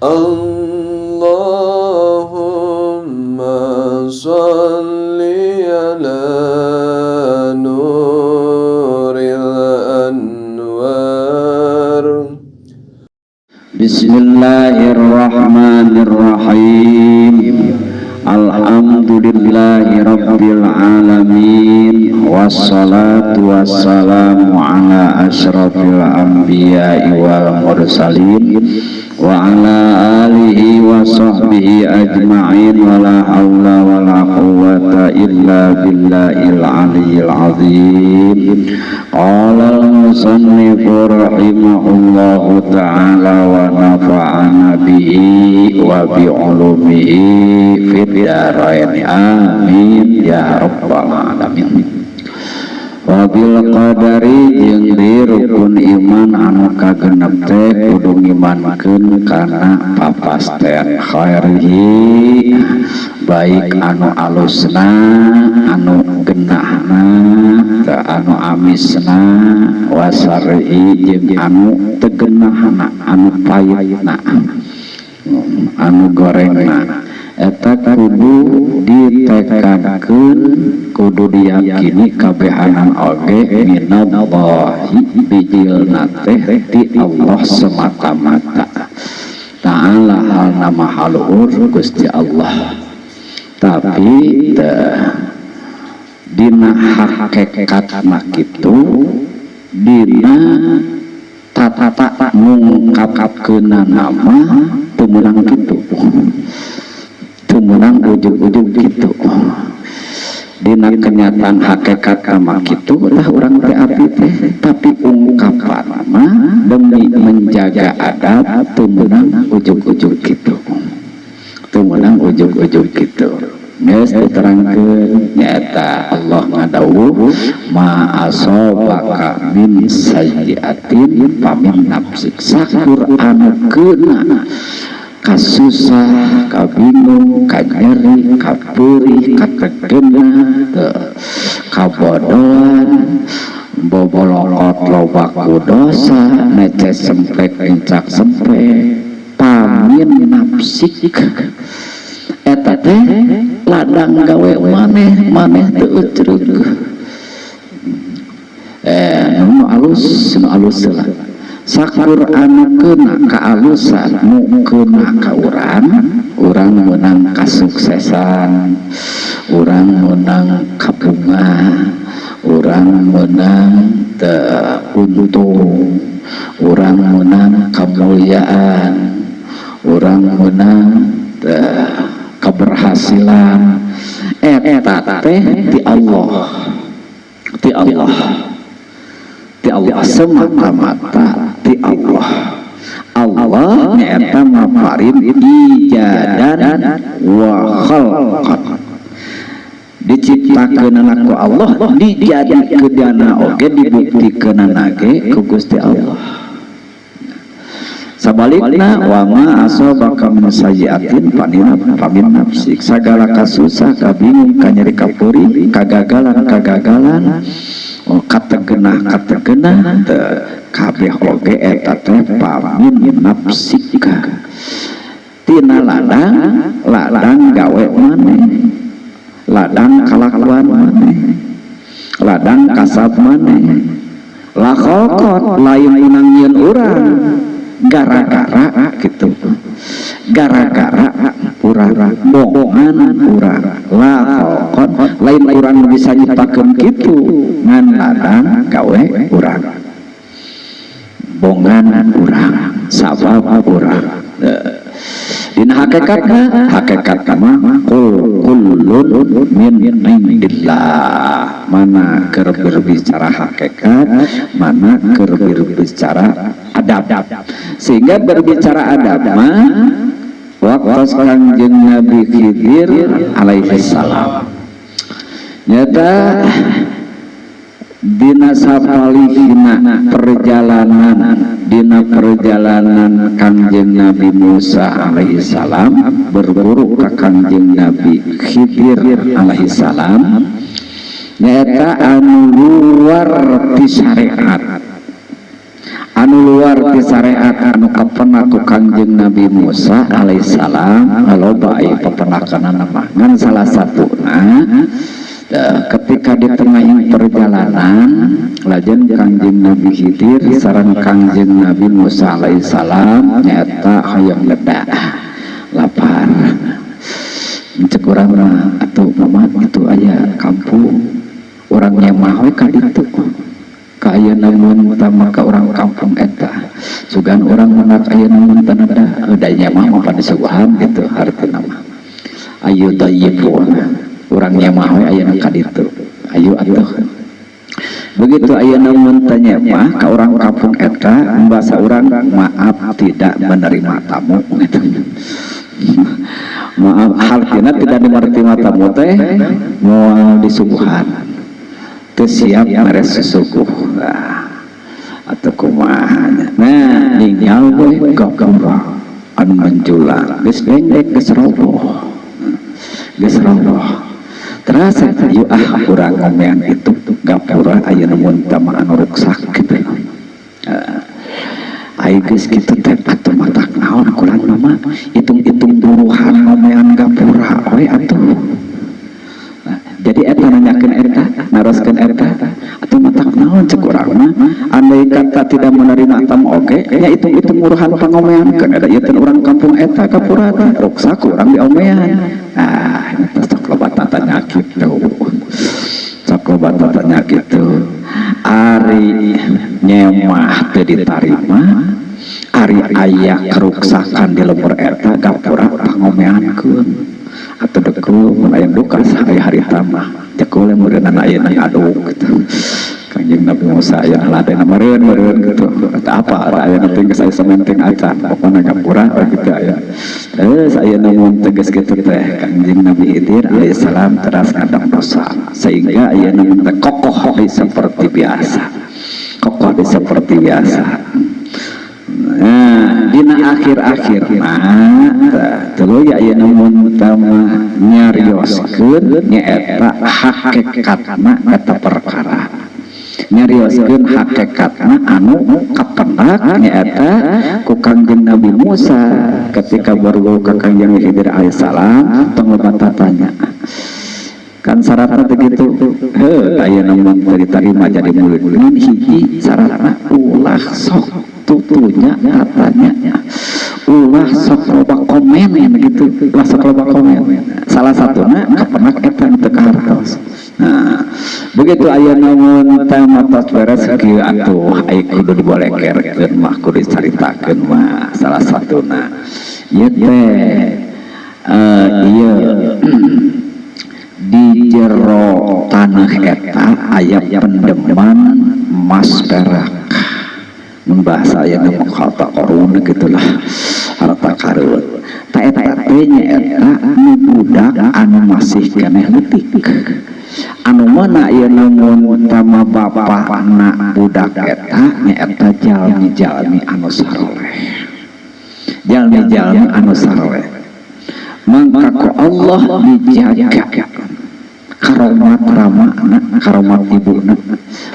اللهم صل على نور الأنوار. بسم الله الرحمن الرحيم. الحمد لله رب العالمين والصلاة والسلام على أشرف الأنبياء والمرسلين وعلى آله وصحبه أجمعين ولا حول ولا قوة إلا بالله العلي العظيم. قال المصنف رحمه الله تعالى ونفعنا به وبعلومه في الدارين آمين يا رب العالمين. وبالقدر jeung di rukun iman anu kagenep teh kudu ngimankeun kana papasten خيره baik anu alusna, anu genahna teu, anu amisna, وشره jeung anu teu genahna, anu pahitna, anu gorengna, eta kudu ditekadkeun, kudu diyakini kabehanan oge من الله bijilna teh ti Allah semata-mata تعالى halna maha luhur Gusti Allah. Tapi teh dina hakikatna kitu, dina tata ngungkapkeunana mah teu meunang kitu, teu meunang ujug-ujug kitu. Dina kenyataan hakikat mah kitu lah urang teh, abdi teh, tapi ungkapan mah demi menjaga adab teu meunang ujug-ujug kitu, teu meunang ujug-ujug kitu. Geus diterangkeun nyaeta Allah ngadawuh ما أصابك من سيئة فمن نفسك. Sakur anu keuna kasusah, kabingung, kanyeri, kapeurih, kategena, kabodohan, bobolokot loba ku dosa, neces sempek encak sempek, فمن نفسك eta teh ladang gawe maneh, maneh teu ucrug. Nu alus, nu alus lah. Sakur anu keuna kaalusan nu keuna ka urang, urang meunang kasuksesan, urang meunang kabunga, urang meunang teu untung, urang meunang kemuliaan, urang meunang teu keberhasilan, eta teh ti Allah, ti Allah, ti Allah semata-mata, ti Allah. Allah nyaeta maparin إيجادا وخلقا, diciptakeun ku Allah, dijadikeunana oge, dibuktikeunana ge ku Gusti Allah. Sabalikna وما أصابك من سيئة فمن نفسك, sagala kasusah, kabingung, kanyeri, kapeurih, kagagalan kagagalan, oh, kategenah kategenah teu kabeh oge eta teh فمن نفسك tina ladang ladang gawe maneh, ladang kalakuan maneh, ladang kasab maneh. لا خلقا lain meunang nyieun urang gara-gara gitu, gara-gara urang bohongan urang. لا خلقا lain urang bisa nyiptakeun kitu, ngan ladang gawe urang, bongan urang, sabab urang. Dina hakikatna, hakikatna mah قل كل من عند الله. Mana keur berbicara hakikat, mana keur berbicara adab. Sehingga berbicara adab mah waktu Kangjeng Nabi Khidir alaihi salam nyata dina sapalihna perjalanan, dina perjalanan Kangjeng Nabi Musa alaihi salam berburu ka Kangjeng Nabi Khidir alaihi salam, nyata anu luar ti syariat. Anu luar ti syariat anu kapendak ku Kangjeng Nabi Musa alaihissalam loba aya papendakanana mah, ngan salah satuna ketika di tengah perjalanan lajeng Kangjeng Nabi Khidir sareng Kangjeng Nabi Musa alaihissalam nyaeta hoyong leda, lapar. Cek urang mah, atuh mama, itu aya kampung, urang nyemah we ka ditu, ka ayeuna mun tama ka urang kampung eta, sugan urang menak ayeuna mun tanada da nyemah mah pada suguhan gitu. Hartina mah ayo tayyibuna, urang nyemah we ayeuna ka ditu, ayo atuh. Begitu ayeuna mun teu nyemah ka urang kampung eta, bahasa urang, "Maaf, tidak menerima tamu," gitu. Maaf hartina tidak menerima tamu teh moal disuguhan, teu siap mere susuguh. Nah, atau kumaha. Nah, ninggal we gapura anu menjulang, geus pendek, geus roboh, geus roboh. Terasa, yuk ah, urang ngomean itu gapura, ayeuna mun tama anu ruksak gitu. Ai geus kitu teh, atuh matak naon kurang mah hitung-hitung buruhan ngomean gapura we atuh. Nah, jadi eta nanyakeun eta, naroskeun eta, atuh matak naon cek urang mah, andai kata tidak menerima tamu oge nya hitung-hitung buruhan pangomeankeun, ada ieu teh urang kampung eta gapura teh ruksak, urang diomean. Ah, eta sok loba tatanya kitu, sok loba tatanya kitu. Ari nyemah teu ditarima, ari aya keruksakan di lembur eta gapura, pangomeankeun atau deku mun aya duka aya harita mah jekul meureunana ayeuna ngaduk gitu. Kanjeng Nabi Musa aya ladena meureun meureun gitu atau apa aya teh geus aya sementing acan, pokona gapura gitu aya. Terus ayeuna mun tegas kitu teh, Kanjeng Nabi Khidir alaihissalam teras ngadang dosa sehingga ayeuna mun teh kokoh deui seperti biasa, kokoh deui seperti biasa. Nah, dina akhir-akhir nah tuluy ayeuna mun tama nyarioskeun nyaeta hakikatna eta perkara, nyarioskeun hakikatna anu kapendak nyaeta ku Kangjeng Nabi Musa ketika baru ka Kangjeng Khidir alaihissalam. Tong loba tatanya, kan syaratnya begitu. Heuh, ayeuna mun teu diterima jadi murid, ngan hiji syaratna, ulah sok tutunya katanya, ulah sok loba komen gitu, ulah sok loba komen. Salah satuna kapendak eta nu teu kahartos. Nah, begitu ayeuna mun teh matos beres kieu, atuh aya kudu dibolekerkeun mah, kudu dicaritakeun mah, salah satuna ieu teh ieu di jero tanah eta aya pendeman emas perak, mun bahasa ayeuna mah harta karun gitulah, harta karun. Ta eta teh nyaeta nu budak anu masih keneh leutik, anu mana ieu mun tama bapakna budak eta nyaeta jalmi-jalmi anu saroleh, jalmi-jalmi anu saroleh. Mangka ku Allah dijaga karomat ramana, karomat ibuna,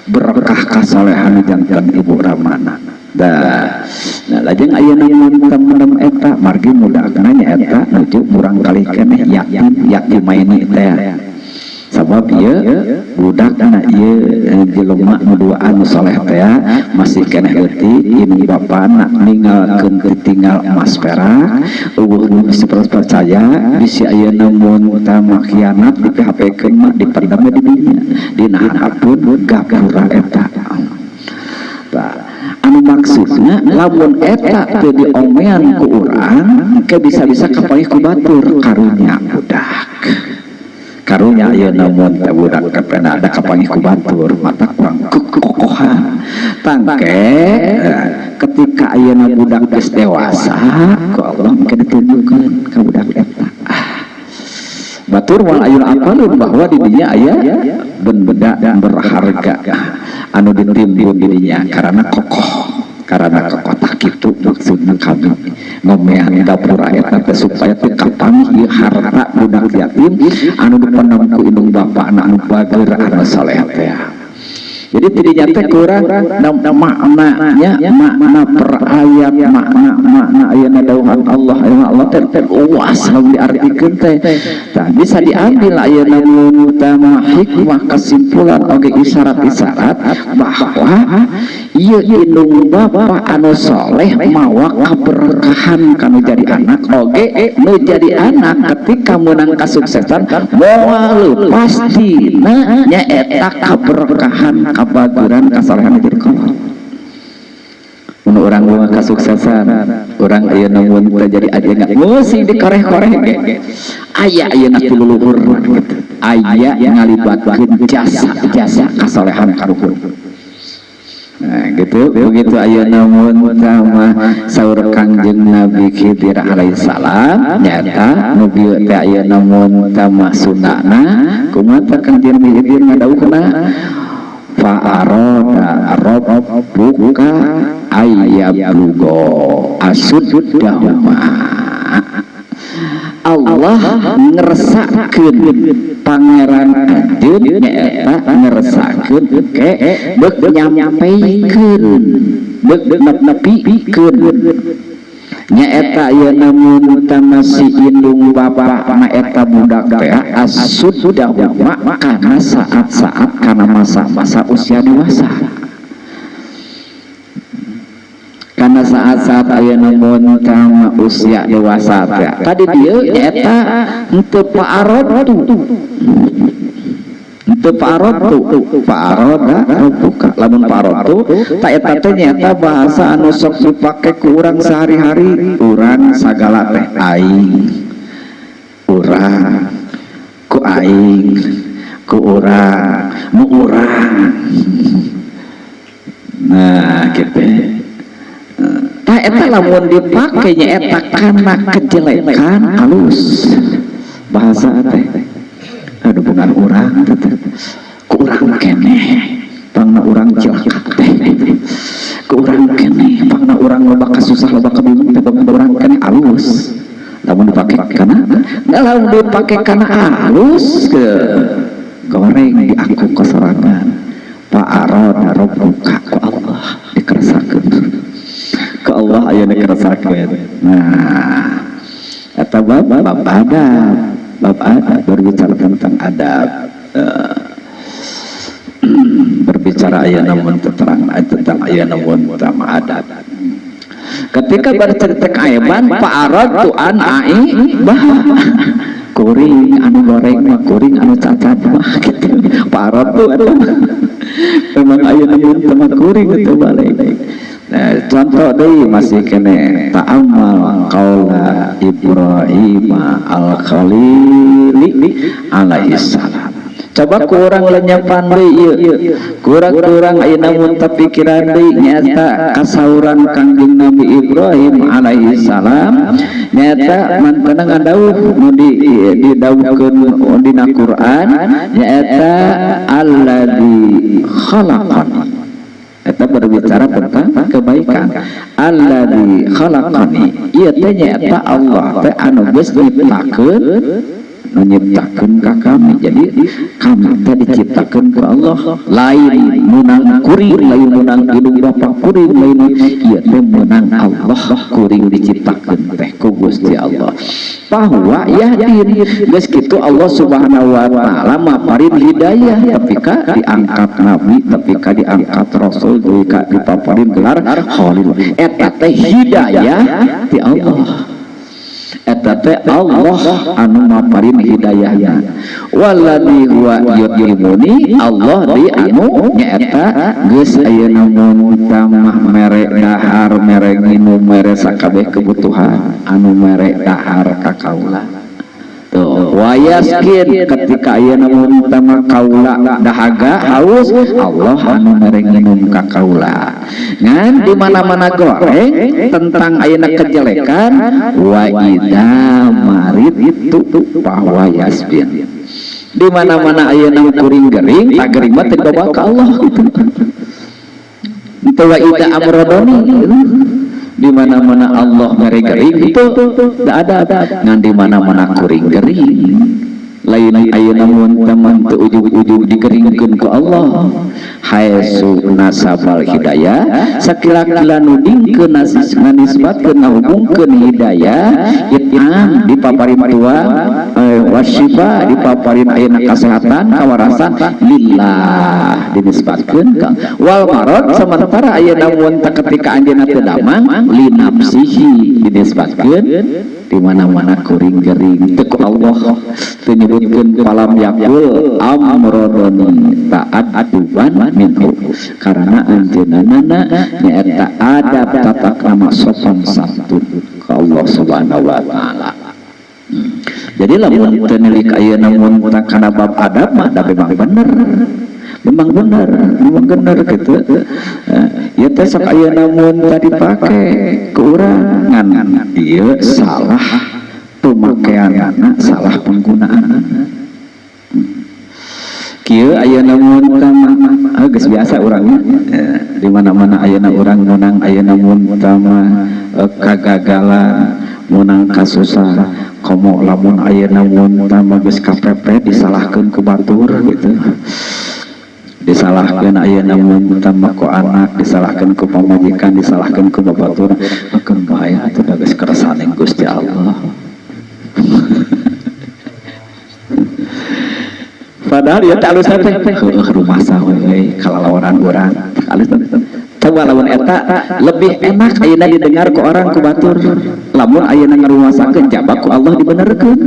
berkah kasolehan janten ibu ramana. Dah, nah, lajeng ayeuna mun temenem eta margi mudakna nyaeta nuju murang kali keneh yatim, yatimaini teh, sabab ieu budakna ieu jelema nu duaan nu soleh teh masih keneh leutik, indung bapana ninggalkeun tinggal emas perak, euweuh nu bisa percaya, bisi ayeuna mun tama khianat di PHP-keun mah dipendam di dinya, dina handapeun gapura eta. Tah, anu maksudna lamun eta teu diomean ku urang ke bisa-bisa kapanggih ku batur. Karunya budak, karunya ayeuna mun teh budak kepena ada kapanggih ku batur, mata kurang kekokohan tangke. Ketika ayeuna budak geus dewasa, ku Allah engke ditunjukkeun ka budak eta. Ah, batur moal ayeuna apaleun bahwa di dinya aya benda berharga anu ditimbun di dinya karena kokoh, karena kokoh. Tak kitu maksudna kami ngomean gapura eta teh supaya teu kapanggih ieu harta budak yatim anu dipendam ku indung bapakna anu bager, anu saleh teh. Jadi tidinya teh kurang maknanya, makna per ayat, makna makna ayeuna dawuhan Allah, ayeuna Allah teh teh luas lamun diartikeun teh. Tah, bisa diambil ayeuna utama hikmah, kesimpulan oge isyarat-isyarat bahwa ieu indung bapa anu soleh mawa keberkahan kanu jadi anak, oge nu jadi anak ketika menang kesuksesan moal lepas dina nyaeta keberkahan, kabaguran, kasolehan jadi kolot. Mun urang mah kasuksesan urang ayeuna, mun teu jadi aja nggak musing dikoreh-koreh ge aya ayeuna ti luluhur gitu, aya ngalibatkeun jasa-jasa kasolehan kaluhur. Nah, gitu. Begitu ayeuna mun sama saur Kangjeng Nabi Khidir alaihissalam, nyata nu bieu teh ayeuna mun tama sunnahna kumaha tah? Kangjeng Nabi Khidir ngadawuhna, fa arada rabbuka ayyabluga asuddahuma. Allah ngeresakeun, pangeran anjeun nyaeta ngeresakeun ke beuk nyampeikeun, beuk nepikeun nyaeta ayeuna mun tama si indung bapa na eta budak teh asuddahuma kana saat-saat, kana masa-masa usia dewasa, karena saat-saat ayeuna mun tama usia dewasa teh. Tadi dia nyaeta henteu fa'aradtu, henteu fa'aradtu, fa'arada rabbuka. Lamun fa'aradtu ta eta teh nyaeta bahasa anu sok dipake ku urang sehari-hari. Urang sagala teh aing, urang, ku aing, ku urang, nu urang. Nah, gitu. Tah, eta lamun dipake nya eta kana kejelekan halus bahasa teh. Aduh, bukan urang teh, ku urang keneh pangna urang cilaka teh, ku urang keneh pangna urang loba kasusah, loba kabingung teh, bukan urang keneh. Halus lamun dipake kana. Nggak, lamun dipake kana halus ke goreng di aku kesorangan. Fa'arada rabbuka, ku Allah dikeresakeun, ke Allah aya dikeresakeun. Nah, eta bab bab adab, bab adab, berbicara tentang adab, berbicara aya namun tentang tentang aya namun utama adab. Ketika bercerita keaiban, fa'aradtu an a'ibaha, kuring anu goreng mah, kuring anu cacat mah gitu. Fa'aradtu eta memang aya namun sama kuring itu balik. Nah, contoh deui masih kene, ta'ammal qaula Ibrahim al-Khalili alaihi salam. Coba kurang lenyepan deui ieu, kurang-kurang ayeuna mun pikiran deui nyaeta kasauran Kangjeng Nabi Ibrahim alaihi salam, nyaeta mantena ngadawuh nu di didawuhkeun dina Quran, nyaeta alladzi khalaqani. Eta berbicara tentang kebaikan. Alladzi khalaqani, ieu teh nyaeta Allah teh anu geus nyiptakeun, nu nyiptakeun ka kami. Jadi kami teh diciptakeun ku Allah, lain menang kuring, lain menang indung bapa kuring, lain ieu teh menang Allah. Kuring diciptakeun teh ku Gusti Allah. Bahwa yahdin, geus kitu Allah Subhanahu wa taala maparin hidayah, tapi ka diangkat nabi, tapi ka diangkat rasul, deui ka dipaparin gelar khalil. Eta teh hidayah ti Allah, eta teh Allah anu maparin hidayahna. Walladzi huwa yut'imuni, Allah di anu nyaeta geus ayeuna mun tamah mere dahar, mere nginum, mere sakabeh kebutuhan, anu mere dahar ka kaula. Tuh, wayaskin, ketika ayeuna mun tamah kaula dahaga, haus, Allah anu mere nginum ka kaula. Ngan di mana-mana goreng tentang ayeuna kejelekan, wa idza maridtu fahuwa yasfin. Di mana-mana ayeuna kuring gering, tak gering mah teu dibawa ka Allah gitu. Itu wa idza amradoni, di mana-mana Allah mere gering itu tidak ada. Ngan di mana-mana kuring gering, Lain ayeuna mun teman teu ujug-ujug dikeringkeun ku Allah. Haesu nasabal hidayah sakila-kila nu dingkeun nganisbatkeun ngahubungkeun hidayah it'am dipaparin tuang wasyifa dipaparin ayeuna kasehatan kawarasan lillah dinisbatkeun ka wal marad sementara ayeuna mun ketika anjeunna teu damang li nafsihi dinisbatkeun di mana-mana kuring gering teu ku Allah teu nyebutkeun falam yaqul amrodoni ta'adduban minhu karena anjeunna nyaeta adab tata krama sopan santun ka Allah Subhanahu wa taala. Jadi lamun teu nilik ayeuna mun kana bab adab mah da memang bener. Memang bener, memang bener gitu. Ya teh sok ayeuna mun tadi pake ku urang ngan ieu salah pemakaianana, salah penggunaanana. Kieu ayeuna mun tah geus biasa urangnya di mana-mana ayeuna urang meunang ayeuna mun tah kagagalan, meunang kasusah, komo lamun ayeuna mun tah geus kapepet disalahkeun ku batur gitu. Disalahkeun ayeuna mun tah ku anak, disalahkeun ku pamajikan, disalahkeun ku babatur, keun bae atuh da geus kersane Gusti Allah. Padahal ya teh alus teh heueuh rumasa we kalalawanan urang. Alus teh. Coba lamun eta lebih enak ayeuna didengar ku orang ku batur. Lamun ayeuna ngarumasakeun jabak ku Allah dibenerkeun.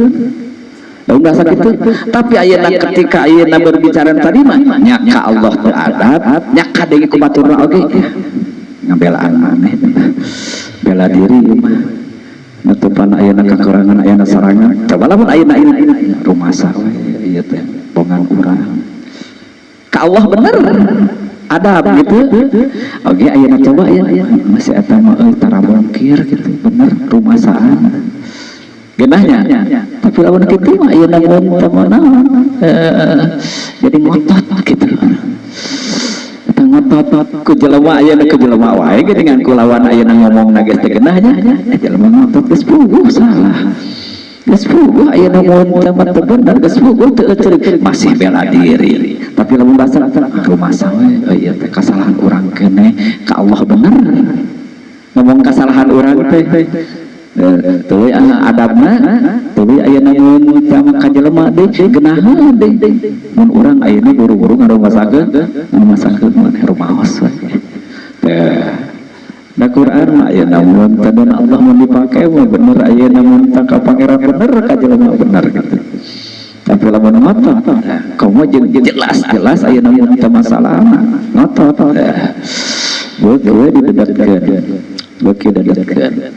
Lamun bahasa kitu, tapi ayeuna ketika ayeuna berbicara tadi mah nya ka Allah teu adab, nya kadenge ku baturna oge ngabelaan maneh. Bela diri mah. Nutupan ayeuna kekurangan ayeuna sorangan. Coba lamun ayeuna rumasa we ieu teh bongan urang. Ka Allah bener adab gitu. Oke ayeuna coba ya masih eta mah euy tara bongkir gitu bener rumasaan. Genahnya. Tapi lamun kitu mah ayeuna mun teu naon jadi ngotot gitu. Eta ngotot ku jelema ayeuna ku jelema wae geuningan ku lawan ayeuna ngomongna geus teu genahnya. Jelema ngotot geus puguh salah. Geus puguh ayeuna mun teu mah teu bener geus puguh teu ceurik masih bela diri. Tapi lamun basa rumasa we euy ieu teh kasalahan urang keneh ka Allah bener. Ngomong kasalahan urang teh tuluy adabna tuluy ayeuna mun tama ka jelema deui geunaheun deui mun urang ayeuna buru-buru ngarumasakeun ngarumasakeun maneh rumaos we teh. Da Quran mah ayeuna mun teh dan Allah mun dipake mah bener ayeuna mun tah ka pangeran bener ka jelema bener gitu. Tapi lamun ngotot komo jeung jelas-jelas ayeuna mun teh masalahna ngotot beuki we didedetkeun beuki dedetkeun.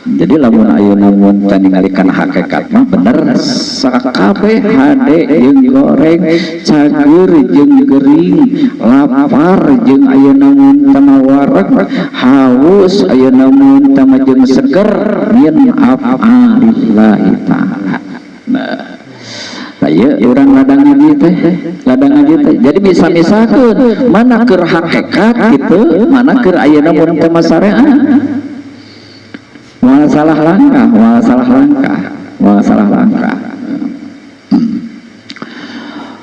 Jadi lamun ayeuna mun teh ningali kana hakikat mah bener sakabeh hade jeung goreng cager jeung gering lapar jeung ayeuna mun teh wareg haus ayeuna mun teh jeung seger min af'alillahi ta'ala. Nah ieu urang ladang ngaji teh ladang ngaji teh jadi bisa misakeun mana keur hakikat gitu mana keur ayeuna mun teh syariat. Moal salah langkah, moal salah langkah, moal salah langkah.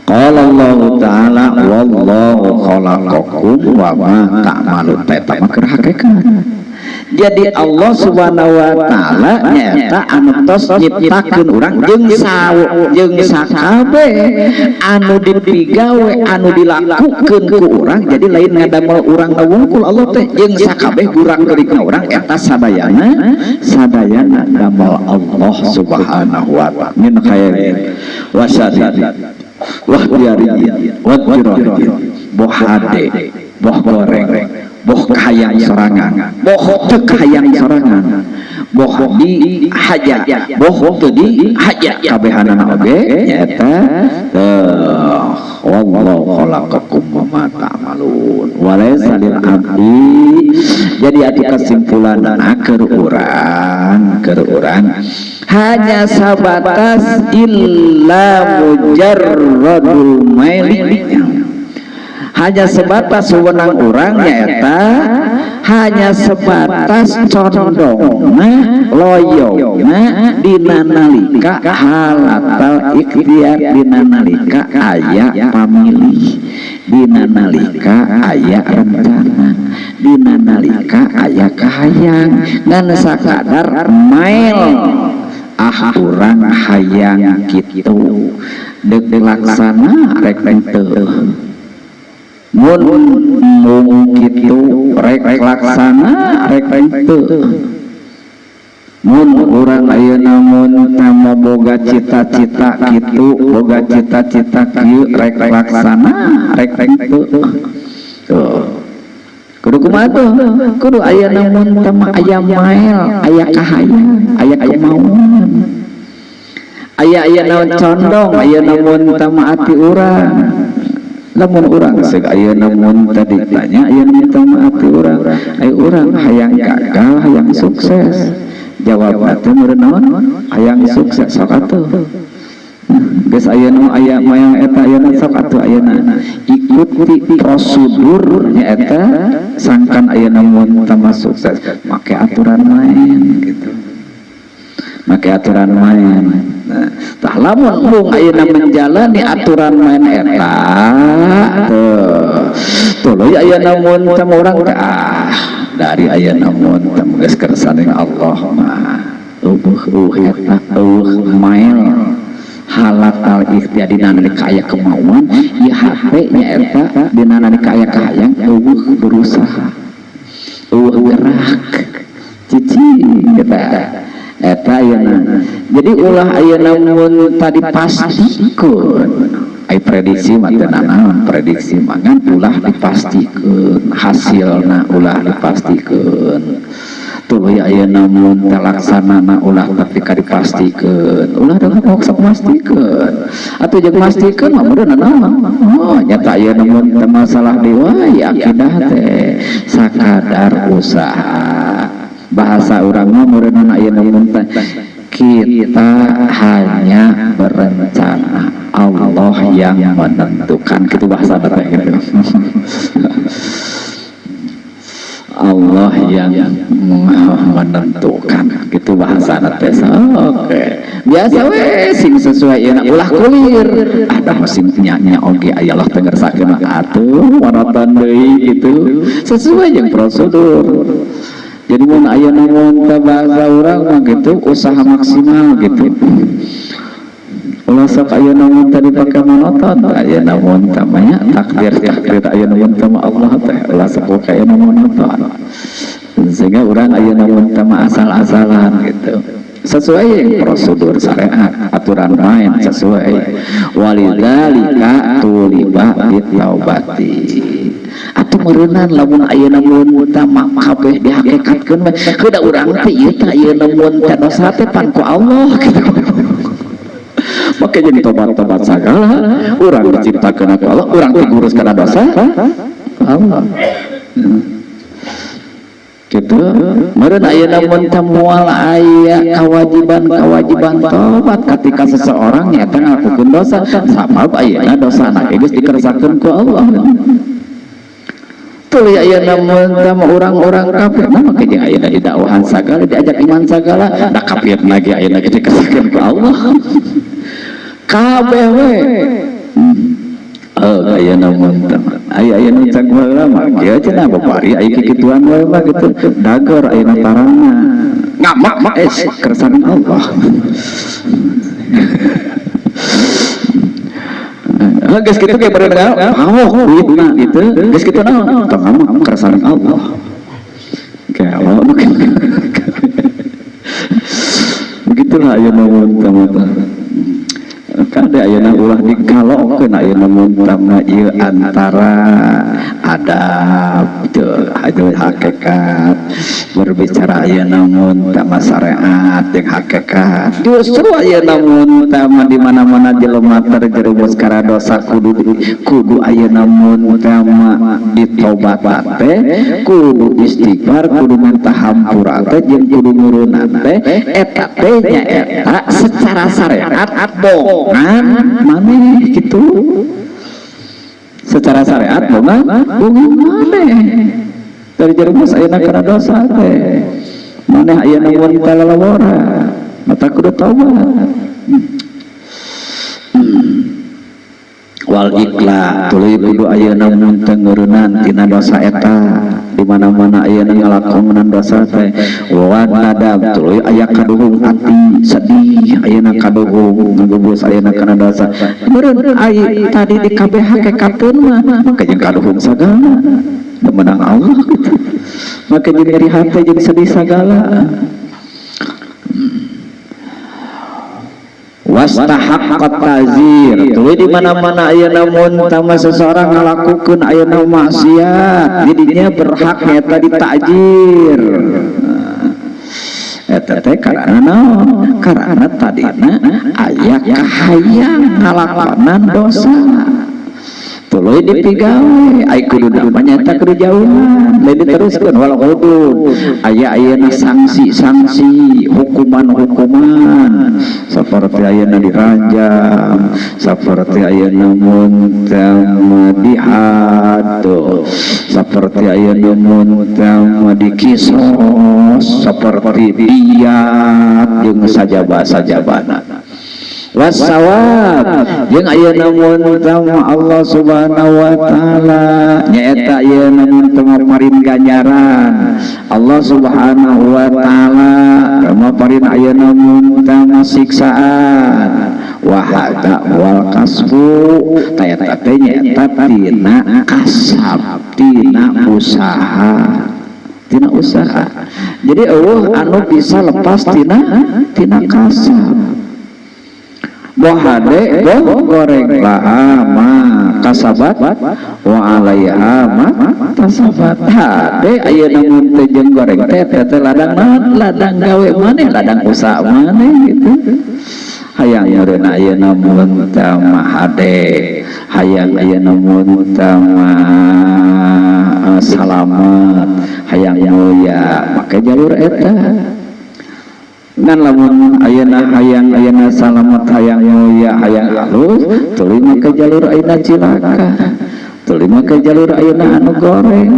Qala Allah Ta'ala wallahu khalaqakum wa ma ta'malun. Eta mah keur hakikat. Jadi Allah Subhanahu wa taala nyaeta anu tos nyiptakeun urang jeung jeung sakabeh anu dipigawe anu dilakukeun ku urang. Jadi lain ngadamel urang wungkul Allah teh jeung sakabeh gurak-gerikna urang eta sadayana sadayana damel Allah Subhanahu wa taala min khairin wa syarrin wa ikhtiyariyin wa ittirarin boh hade boh goreng boh kahayang sorangan boh teu kahayang sorangan boh di haja boh teu di haja kabehanana oge nyaeta wallahu khalaqakum wa ma ta'malun wa laysa lil abdi. Jadi atuh kesimpulanna keur urang hanya sabatas illa mujarradul maili, hanya sebatas wewenang urang nyaeta Hanya sebatas condongna, loyongna dina nalika halatal ikhtiar, dina nalika aya pamilih, dina nalika aya rencana, dina nalika aya kahayang, ngan sakadar mail, ah, urang hayang kitu, deuk laksana rek henteu, mun mung kitu rek laksana rek henteu. Mun urang ayeuna mun tama boga cita-cita kitu, boga cita-cita kieu, rek laksana rek henteu. Tuh, kudu kumaha tuh? Kudu ayeuna mun tama aya mael, aya kahayang, aya kemauan, aya aya naon, condong ayeuna mun tama ati urang. Lamun urang seuk ayeuna mun tadi tanya, ayeuna mun tama ati urang, ayo urang hayang gagal, hayang sukses? Jawab teh meureun naon? Hayang sukses. Sok atuh, geus ayeuna aya mayang eta ayeuna, sok atuh ayeuna ikuti prosedur nya eta, sangkan ayeuna mun tama sukses, make aturan main gitu, make aturan main. Nah, tah, lamun mung ayeuna menjalani aturan main eta tuh, tuluy ayeuna mun tama urang teh, ah, dari ayeuna mun tama geus kersaning Allah mah euweuh eta, euweuh mael halat al ikhtiar dina nalika aya kemauan ieu hate nya eta, dina nalika aya kahayang, euweuh berusaha, euweuh gerak, cicing eta eta ayeuna. Jadi ulah ayeuna mun tadi pastikeun. Ai prediksi mah teu nanaon, prediksi mah, ngan ulah dipastikeun hasilna, ulah dipastikeun. Tuluy ayeuna mun talaksanana, ulah tapi ka dipastikeun, ulah da sok mastikeun atuh. Jeung mastikeun mah meureun naon? Oh, nyata ayeuna mun teu masalah deui akidah teh sakadar usaha. Bahasa urang mah meureun ayeuna mun teh, kita hanya berencana, Allah yang menentukan, gitu bahasa teh gitu. Allah yang menentukan, gitu bahasa teh. Oke, biasa we, sing sesuai ya, ulah kulir ada mesin nya oge aya Allah teu ngersakeun atuh maraton deui gitu, sesuai jeung prosedur. Jadi mun aya mun teh bahasa urang mah gitu, usaha maksimal gitu. Ulah sok ayeuna mun tadi pake monoton. Ayeuna mun teh mah takdir, takdir ayeuna mun teh Allah teh, ulah sok ayeuna monoton, sehingga urang ayeuna mun teh asal-asalan gitu, sesuai prosedur syariat, aturan main sesuai. Walidzalika tuliba bitaubati. Atuh meureunan lamun ayeuna mun teh kabeh dihakikatkeun we, heuda urang teh ieu teh ayeuna mun teh dosa teh pan ku Allah gitu. Maka jadi tobat-tobat sagala, urang diciptakeun ku Allah, urang teh ngurus kana dosa Allah gitu. Meureun ayeuna mun teh moal aya kewajiban-kewajiban tobat ketika seseorang nyata ngalakukeun dosa, sabab ayeuna dosana geus dikersakeun ku Allah. Tuluy ayeuna mun teh urang-urang kafir nah, make jeung ayeuna didakwahan sagala, diajak iman sagala, da kafir lagi ayeuna geus dikersakeun ku Allah kabeh we. Oh, ayeuna mun teh aya ayeuna cak baheula mah kieu cenah, babari aya kikituan we mah gitu, dagor ayeuna tarangna ngamak es kersane Allah. Geus kitu ge bari pawok duitna gitu, geus kitu naon, tong ngamak, kersane Allah. Gelo begitulah ayeuna mun teh. Kade ayeuna ulah digalokeun ayeuna mun tama ieu antara adab teu hakikat, berbicara ayeuna mun tama syariat jeung hakikat. Justru ayeuna mun tama di mana-mana jelema terjerumus kana dosa, kudu kudu ayeuna mun tama ditobatan teh, kudu istighfar, kudu minta hampura teh, jeung kudu ngurunan teh eta teh nya eta secara syariat bongan maneh gitu, secara syariat bongan bongan maneh. Terjerumus ayeuna kana dosa teh. Maneh ayeuna mun talalawara, mata kudu taubat. Wal ikla tuluy kudu ayeuna mun teu ngeureunnan tina dosa eta. Di mana-mana ayeuna ngalakonan dosa teh wa nadab tuluy aya kaduhung ati sedih ayeuna kaduhung ngagebus ayeuna kana dosa. Meureun ai tadi di KBH ke kateun mah maka jeung kaduhung sagala menang Allah gitu. Maka jadi nyeri hati jadi sedih sagala. Wastahaqqat ta'zir tuluy di mana-mana ayeuna mun tama seseorang ngalakukeun ayeuna maksiat jadinya berhak nyata ditakjir. Eta teh karena naon? Karena tadina aya kahayang ngalakonan dosa. Tuluy dipigawe ai kudu mah nyata kudu jauhan lain diteruskeun wal hudud aya ayeuna sanksi-sanksi hukuman-hukuman saperti ayeuna diranjam saperti ayeuna mun dihad saperti ayeuna mun dikisos saperti diat jeung sajaba-sajabana wasawab jeung ayeuna mun Allah Subhanahu wa taala nyaeta ayeuna mun maparin ganjaran Allah Subhanahu wa taala maparin ayeuna mun siksaan wa hada wal kasbu ta eta teh nyaeta tina kasab tina usaha tina usaha. Jadi eueuh anu bisa lepas tina tina kasab. Boh hade boh goreng laha ma kasabat wa alaiha ma tasabat. Hade ayeuna mun teu jeung goreng teh teh ladang naon ladang gawe maneh ladang usaha maneh gitu. Hayang meureun ayeuna mun teu mah hade hayang ayeuna mun teu mah salamet hayang mulia make jalur eta. Ngan lamun ayeuna hayang ayeuna salamet hayang mulia hayang halus tuluy make jalur ayeuna cilaka tuluy make jalur ayeuna anu goreng.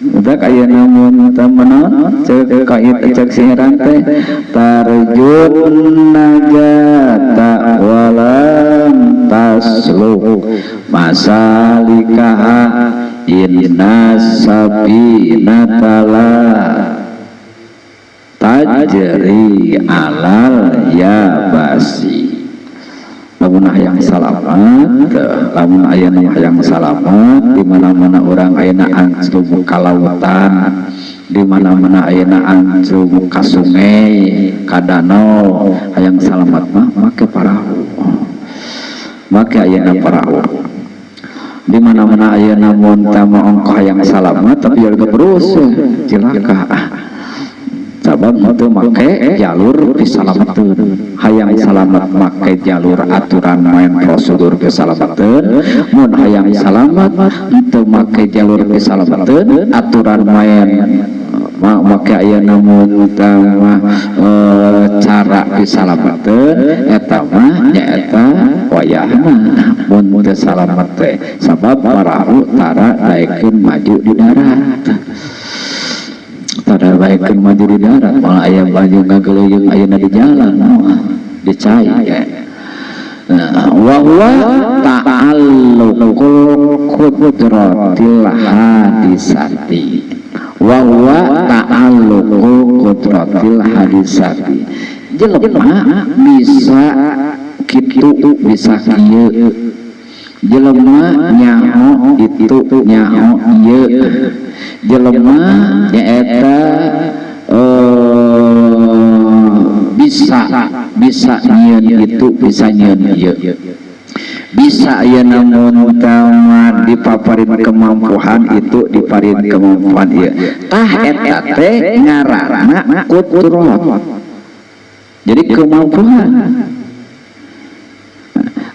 Udah ayeuna mun teu menaon ceuk kait ceuk sihiran teh tarjun najata walam tasluk masalikaha inna sabinata la tajri alal yabasi. Lamun hayang salamat lamun ayeuna hayang salamat di mana-mana urang ayeuna anclub ka lautan di mana-mana ayeuna anclub ka sungai ka danau hayang salamat mah make parahu make ayeuna parahu. Di mana-mana ayeuna mun teu ongkoh hayang salamat tapi jalur terus cilaka. Sabab itu make jalur pisalamateun hayang salamat make jalur aturan main prosedur pisalamateun mun hayang salamat itu make jalur pisalamateun aturan main make ayeuna mun mah cara pisalamateun eta mah nyaeta wayahna mun teu salamet teh sabab parahu tara daekeun maju di darat. Tara baikeun maju di darat malah aya baju ngageleuyeung ayeuna di jalan di cai. Nah, wa huwa ta'alluqul qudratil hadisati wa huwa ta'alluqul qudratil hadisati. Jelema bisa kitu bisa kieu jelema nyaho itu nyaho ieu jelema nyaeta bisa bisa nyieun itu bisa nyieun ieu bisa ayeuna mun tama dipaparin kemampuan itu diparin kemampuan ieu tah eta teh ngaranna kudrat. Jadi kemampuan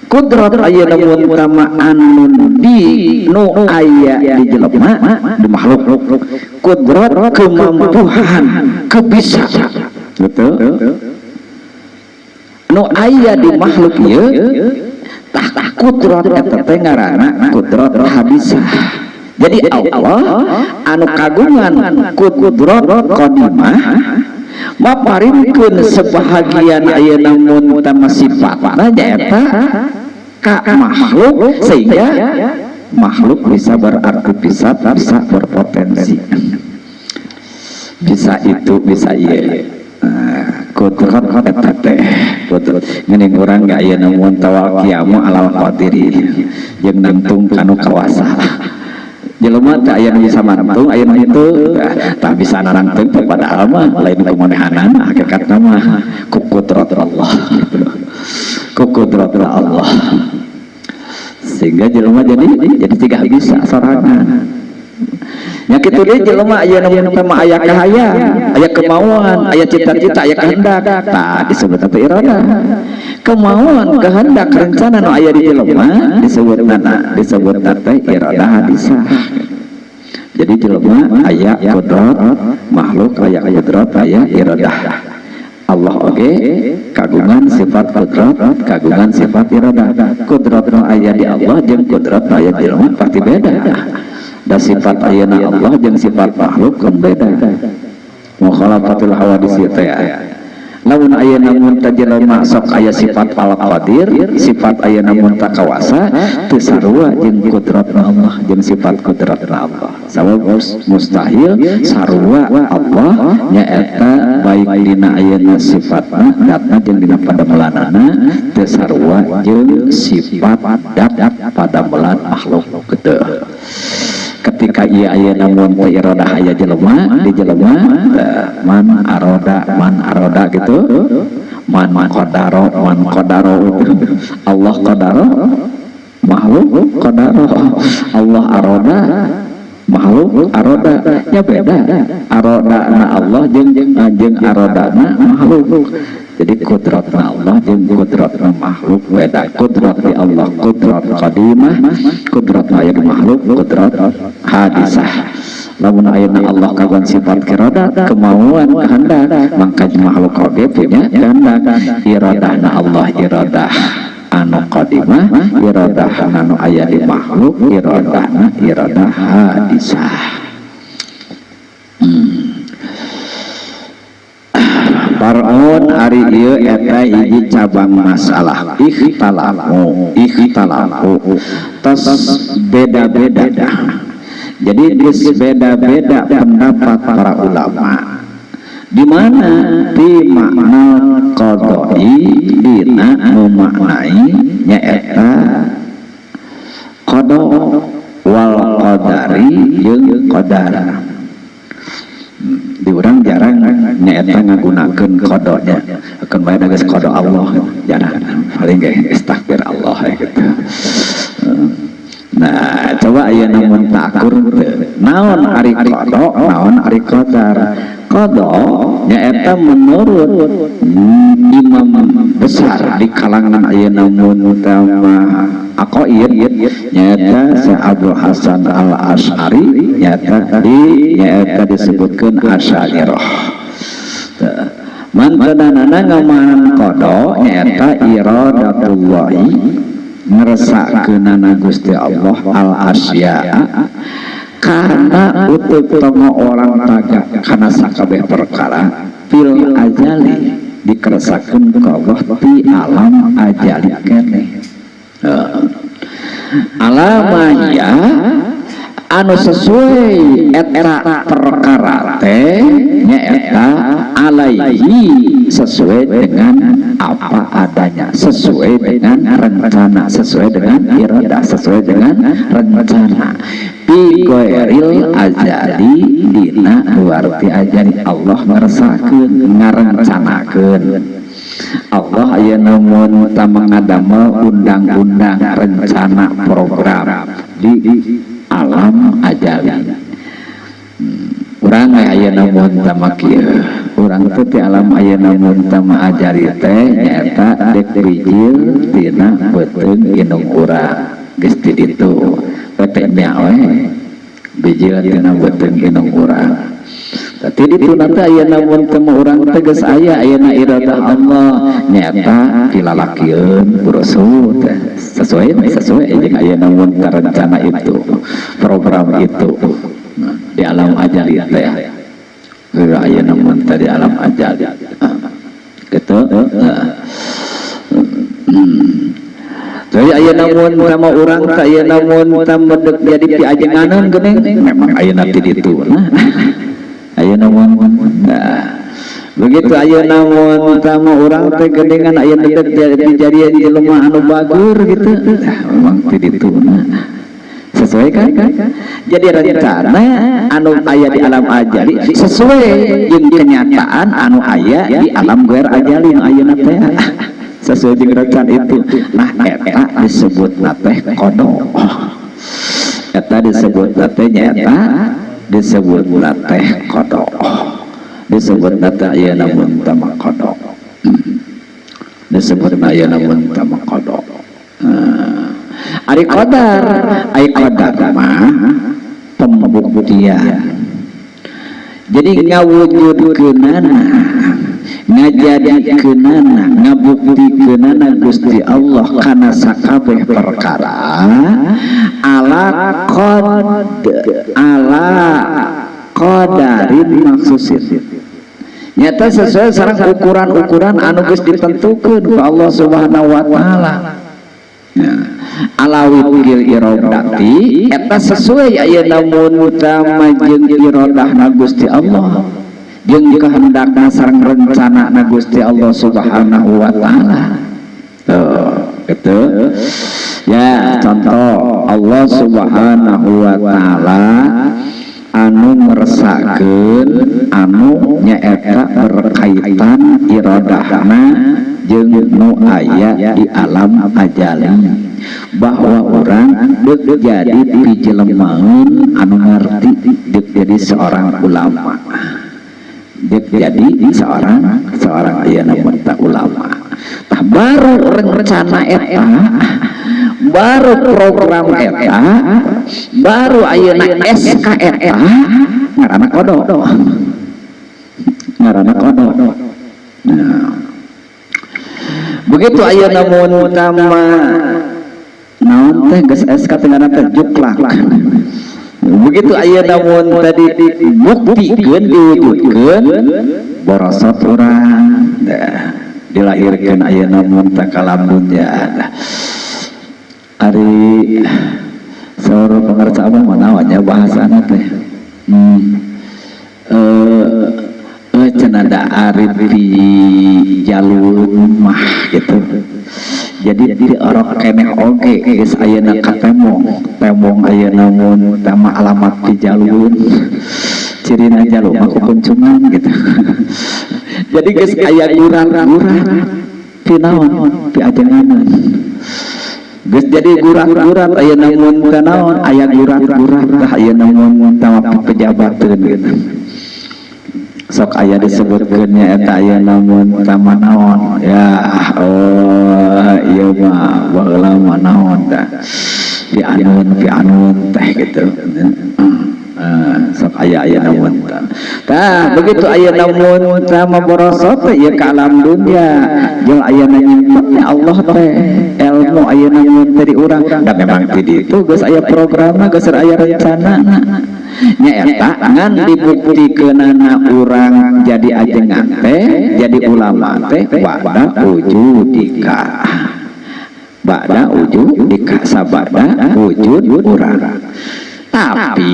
kudrat ayeuna mun tama anu di nu aya di jelema di makhluk kudrat kemampuan kebisaan betul nu aya di makhluk ieu tah kudrat eta teh ngaranna kudrat hadisah. Jadi Allah anu kagungan kudrat qadimah maparinkeun sebahagian ayeuna mun tama sifatna nyaeta ka makhluk, sehingga makhluk bisa beraktivitas, bisa berpotensi, bisa itu, bisa iya. Nah, kudrat eta teh kudrat geuning urang ge ayeuna mun tawal qiyamu alal qadiri, jeung nangtung kanu kawasa. Jelema teh aya nu bisa mantung, aya nu henteu. Tah, bisa nangtung teh padahal mah lain kumanehanana, hakikatna mah ku kudrat Allah gitu. Ku kudrat Allah, sehingga jelema jadi tidak bisa sorangan nya. Kitu deui jelema, aya nu mah aya kahayang, aya kemauan, aya cita-cita, aya kehendak. Tah, disebut apa? Iradah. Kemauan, kehendak, rencana nu aya di jelema disebut teh iradah hadisah. Jadi jelema aya kudrat, makhluk aya kudrat, aya iradah. Allah oge kagungan sifat kudrat, kagungan sifat iradah. Kudrat nu aya di Allah jeung kudrat nu aya di jelema pasti beda. Da sifat ayeuna Allah jeung sifat makhluk kan beda. Mukhalafatul hawadis teh ya. Lamun ayeuna mun teh jelema sok aya sifat al-qadir, sifat ayeuna mun kawasa, teu sarua jeung kudrat Allah, jeung sifat kudrat Allah. Sabab mustahil sarua Allah nyaeta baik dina ayeuna sifatna, datna, jeung dina padamelanana teu sarua jeung sifat dat padamelan makhluk gitu. Ketika ia ayeuna mun teh iradah aya jelema di jelema, man aroda, man aroda gitu, man qadaro, man qadaro. Allah qadaro, makhluk qadaro. Allah aroda, makhluk aroda, ya beda aroda na Allah jeung jeung arodana makhluk. Jadi kudrat Allah jeung kudrat makhluk beda. Kudrat di Allah kudrat qadimah, kudrat aya di makhluk kudrat hadisah. Lamun ayeuna Allah kagungan sifat iradah, kemauan, kehendak, maka makhluk oge punya kehendak. Iradahna Allah iradah anu qadimah, iradah anu aya di makhluk iradahna iradah hadisah. Far'un, ari ieu eta hiji cabang masalah. Ikhtalafu, ikhtalafu tos beda-beda. Jadi geus beda-beda pendapat para ulama di mana di makna qadai, dina memaknai nyaeta qada, wal qadari jeung qadar. Di urang jarang nyaeta ngagunakeun qadonya, akan bae geus qada Allah, jarang, paling ge istighfar Allah ya gitu. Nah, coba aya namun takur teu naon ari qada, naon ari qadar. Qada nyaeta menurut imam besar di kalangan ayeuna mun tama aqaid, nyaeta Syekh Abdul Hasan Al Asy'ari, nyaeta di nyaeta disebutkeun Asy'ariyah. Mantanana ngamanan qada nyaeta iradatullahi, ngeresakeunana Gusti Allah, al asya, karena untuk tongo orang taga karena sakabeh perkara, fil azali, dikeresakeun ku Allah di alam ajali keneh. Alamaya anu sesuai eta perkara teh nyaeta alaihi, sesuai dengan apa adanya, sesuai dengan rencana, sesuai dengan iradah, sesuai dengan rencana, fi ghairil azali, dina luar ti ajali. Allah ngeresakeun, ngarencanakeun. Allah aya mun ngadamel undang-undang, rencana, program di alam ajali. Urang aya mun tama kieu, urang teh di alam ayeuna mun tama ajali teh nyaeta dek bijil tina beuteung indung urang, geus ti ditu we nya we bijil tina beuteung indung urang. Tapi itu nanti aya namun temu urang tegas aya ayeuna iradah Allah nyata pilalakieun burusut sesuai sesuai jeung aya namun rencana itu, program itu di alam ajali teh aya namun tadi alam ajali gitu. Jadi aya namun sama urang teh aya namun tambah jadi piajenganan geuning memang ayeuna ti ditu. Nah, aya namun, nah, begitu aya namun sama urang teh geuningan aya dek dijadian jelema anu bagur gitu. Nah, memang ti ditu. Nah, sesuai kan? Jadi rencana anu aya di alam ajali sesuai jeung kenyataan anu aya di alam gair ajali nu ayeuna teh sesuai jeung rencana itu. Nah, eta disebut teh qada. Eta disebut teh nyata disebut teh qada. Disebut teh ayeuna mun tama qada. Disebut ayeuna mun tama qada. Nah, ari qadar, ari qadar mah pembuktian. Jadi ngawujudkeunana, ngajadikeunana, ngabuktikeunana Gusti Allah kana sakabeh perkara ala qad ala qadarin maksusin. Nyata sesuai sareng ukuran-ukuran anu geus ditentukeun ku Allah Subhanahu wa taala. Ya. Ala wifqil iradati eta sesuai ayeuna mun utama jeung iradahna Gusti Allah jeung kehendakna sareng rencanana Gusti Allah Subhanahu wa taala. Tuh, gitu. Ya, contoh Allah Subhanahu wa taala anu meresakeun anu nyaeta berkaitan iradahna jeung nu aya di alam ajali bahwa orang dek jadi pijelemaeun anu ngarti, dek jadi seorang ulama, dek jadi seorang seorang ayeuna mah ulama. Tah, baru rencana eta, baru program eta, baru ayeuna SK eta ngaranna qada, ngaranna qada. Nah, begitu ayeuna mun tama naon teh geus SK teh ngaranna teh juklak. Begitu ayeuna mun tadi dibuktikeun, diwujudkeun, borosot urang. Dah, dilahirkeun ayeuna mun teh ka alam dunya. Ari saur pangarsa abah mah naonnya bahasana teh, eh cenah da ari di jalur mah gitu. Jadi di orok keneh oge geus ayeuna katemong temong ayeuna mun tama alamat di jalur, cirina jalur mah kukuncungan gitu. Jadi geus aya gurat-gurat pi naon, pi ajenganan geus jadi gurat-gurat ayeuna mun teh naon, aya gurat-gurat tah ayeuna mun tama pejabateun gitu. Sok aya disebutkeun nya eta ayeuna mun tama naon ya, oh ieu mah baheula mah naon tah pi anun pi anun teh gitu. Sok aya aya namun tah begitu aya namun tama borosot teh ieu ka alam dunia jeung ayeuna nyimpen teh Allah teh ilmu ayeuna mun teh di urang da memang ti ditu geus aya programna, geus aya rencanana nya eta ngan dibuktikeunana urang jadi ajengan teh, jadi ulama teh ba'da wujudika, ba'da wujudika, sabada wujud urang. Tapi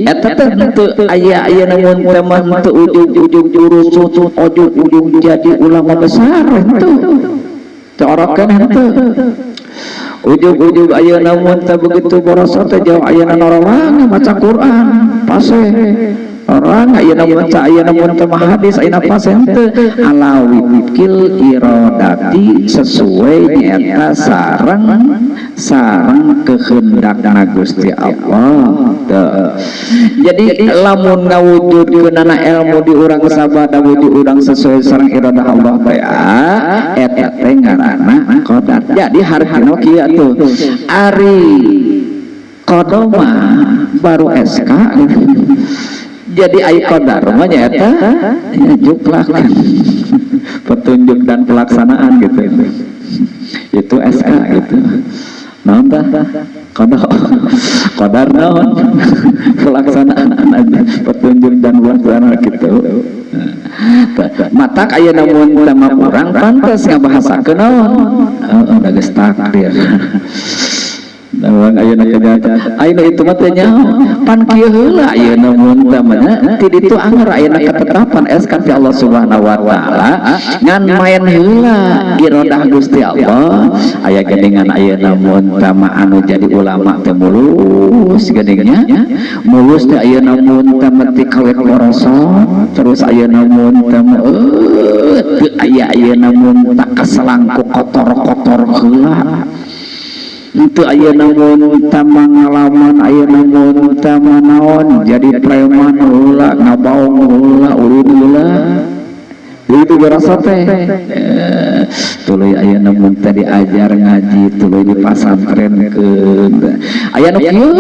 eta teh teu aya aya namun teh mah teu ujug-ujug jurusut ujug-ujug jadi ulama besar henteu, teu orokeun henteu. Ujug-ujug ayeuna mun teh begitu borosot teh jauh ayeuna norowang maca Quran pase orang ayeuna mun teh ayeuna mun teh hadis ayeuna pase henteu. Ala wifqil iradati sesuai nyata sareng sareng kehendakna Gusti Allah. Teu. Jadi lamun ngawujudkeunana ilmu di urang sabada wujud urang sesuai sareng iradah Allah teh eta teh ngaranna qadar. Jadi hartina kieu atuh, ari qada mah baru SK. Jadi ai qadar mah nyaeta ya juklak, petunjuk dan pelaksanaan gitu. Itu SK gitu. Naon tah? Qada qadar naon? Pelaksanaan aja, petunjuk dan pelaksanaan gitu. Matak ayeuna mun tama urang pantes ngabahasakeun naon? Heeh, da geus takdir. Nah, ayeuna kejahatan. Ayeuna itu mah teu nyaho. Pan kieu heula ayeuna mun teh mah ti ditu anger ayeuna ketetapan SK ti Allah Subhanahu wa taala, ngan main heula irodah Gusti Allah. Aya geuningan ayeuna mun teh mah anu jadi ulama teh mulus geuning nya. Mulus teh ayeuna mun teh mah ti kawit korosot terus ayeuna mun teh mah teu aya ayeuna mun tak keselang ku kotor-kotor heula. Itu ayeuna mun tah pengalaman, ayeuna mun tah naon, jadi preman heula, ngabaong heula, ulin heula, itu berasa teh tuluy ayeuna mun teh diajar ngaji, tuluy di pasantrenkeun. Aya nu kieu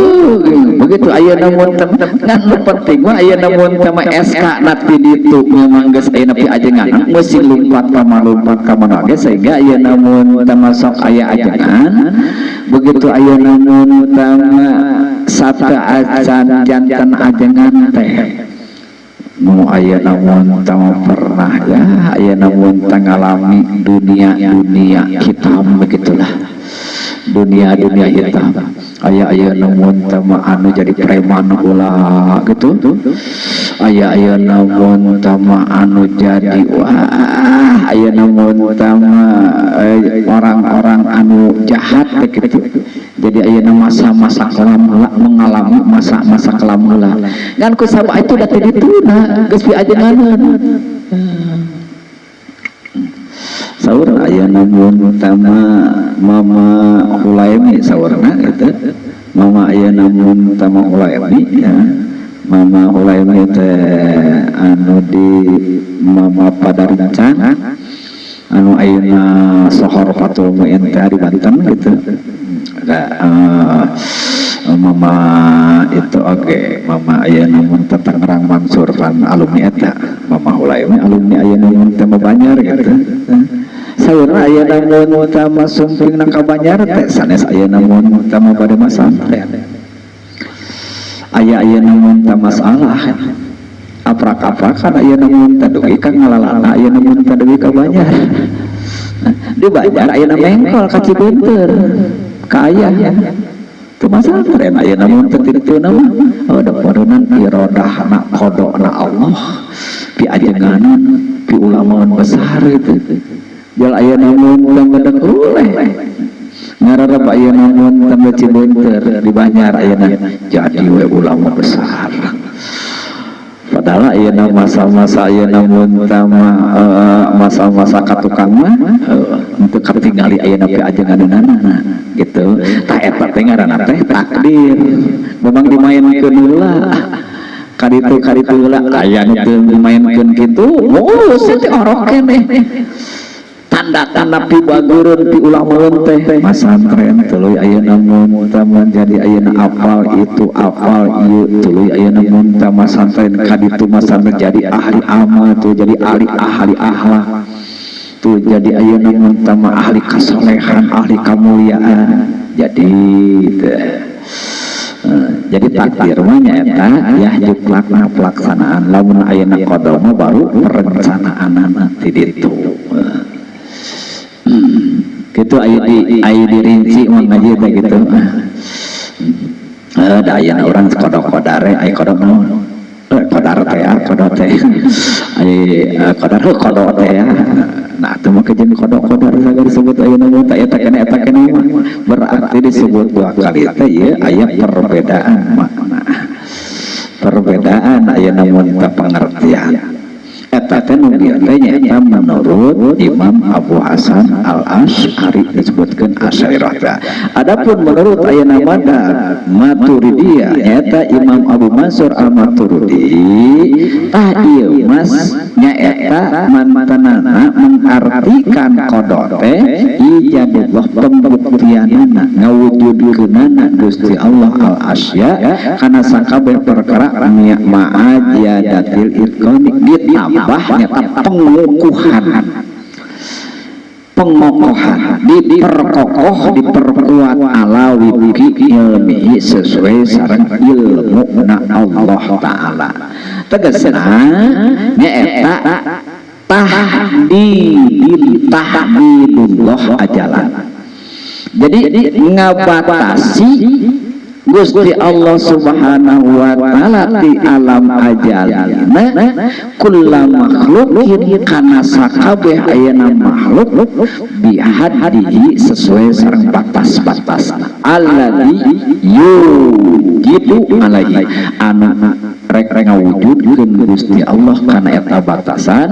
begitu ayeuna mun teh. Ngan nu penting mah ayeuna mun teh mah SK na ti ditu memang geus ayeuna piajengan, mesti lumpat ka lompat ka mana ge, sehingga ayeuna mun teh sok aya ajengan. Begitu ayeuna mun teh sate acan janten ajengan teh nu ayeuna mun teh pernah ya ayeuna mun teh ngalami dunia dunia hitam begitulah, dunia dunia hitam. Aya ayeuna mun teh anu jadi preman ulah gitu, aya ayeuna mun teh anu jadi wah ayeuna mun teh orang-orang anu jahat begitu. Jadi ayeuna masa-masa kelam heula, mengalami masa-masa kelam heula, ngan ku sabab itu da teu dituna geus piajenganeun. Saur ayeuna mun teh Mama Hulaimi, saurna gitu Mama ayeuna mun teh Hulaimi ya. Mama Hulaimi teh anu di Mama Padarincang, anu ayeuna sohor Fathul Muin teh di Banten gitu. Nah, Mama itu oke, okay. Mama ayeuna mun teh Tangerang Mansur pan alumni eta. Mama Hulaimi alumni ayeuna mun teh Banjar gitu. Saurna ayeuna mun teh sumping ka Banjar teh sanes ayeuna mun teh bade masantren. Aya ayeuna mun teh masalah aprak-aprakan ayeuna mun teh dugi ka ngalalana ayeuna mun teh dugi ka Banjar. Di Banjar ayeuna mengkol ka Cibeunteur ka ayah itu masantren ayeuna mun teh dituna mah. Oh, da parunan irodahna qadana Allah, piajenganan, pi ulama besar gitu. Jal ayeuna mun teh bedek uleh ngararap ayeuna mun teh Cibeunteur di Banjar ayeuna jadi we ulama besar. Padahal ayeuna masa-masa ayeuna mun teh masa-masa ka tukang mah untuk katingali ayeuna piajenganana gitu. Tah, eta teh ngaranna teh takdir, memang dimainkeun heula kaditu kaditu heula. Aya nu teu dimainkeun kitu, mulus teh orok keneh. Tanda-tanda pi bagureun, pi ulamaeun teh masantren, tuluy ayeuna mun teh jadi ayeuna apal itu apal ieu, tuluy ayeuna mun teh masantren kaditu masantren, jadi ahli amal tuh, jadi ahli ahli akhlak tuh, jadi ayeuna mun teh ahli kasolehan, ahli kemuliaan. Jadi teh jadi takdir mah nyaeta ya juklakna pelaksanaan, lamun ayeuna qada mah baru perencanaan ti ditu gitu. Aya di aya dirinci mah ngaji teh gitu. Da ayeuna urang qada qadare, aya qada naon, qadar teh ya, qada teh aya qadar heuh qada teh ya. Nah, itu mah kejeun qada qadar sagala disebut ayeuna mah teh eta keneh, eta keneh mah berarti disebut dua kali teh ieu aya perbedaan makna, perbedaan ayeuna mun teh pengertian. Eta teh nu bieu teh nyaeta menurut Imam Abu Hasan Al-Asy'ari, disebutkeun Asy'ariyah teh. Adapun menurut ayeuna madzhab Maturidiyah, nyaeta Imam Abu Mansur Al-Maturidi, tah ieu mas nyaeta mantanana mengartikan qada teh ijadullah, pembuktianana, ngawujudkeunana Gusti Allah al asya kana sakabeh perkara, ma'ajadatil itqani, ditambah nyata pengukuhan, pengokohan, diperkokoh, diperkuat, ala wifqi ilmihi, sesuai sareng ilmu na Allah Ta'ala. Tegasna nyaeta tahdidil, tahdidullah ajalan, jadi ngabatasi Gusti Allah Subhanahu wa Ta'ala di alam ajalina kulla makhlukin, kana sakabeh ayeuna makhluk, bihaddihi, sesuai sareng batas-batasna, alladzi yujidu alaihi, anu rek ngawujudkeun Gusti Allah kana eta batasan,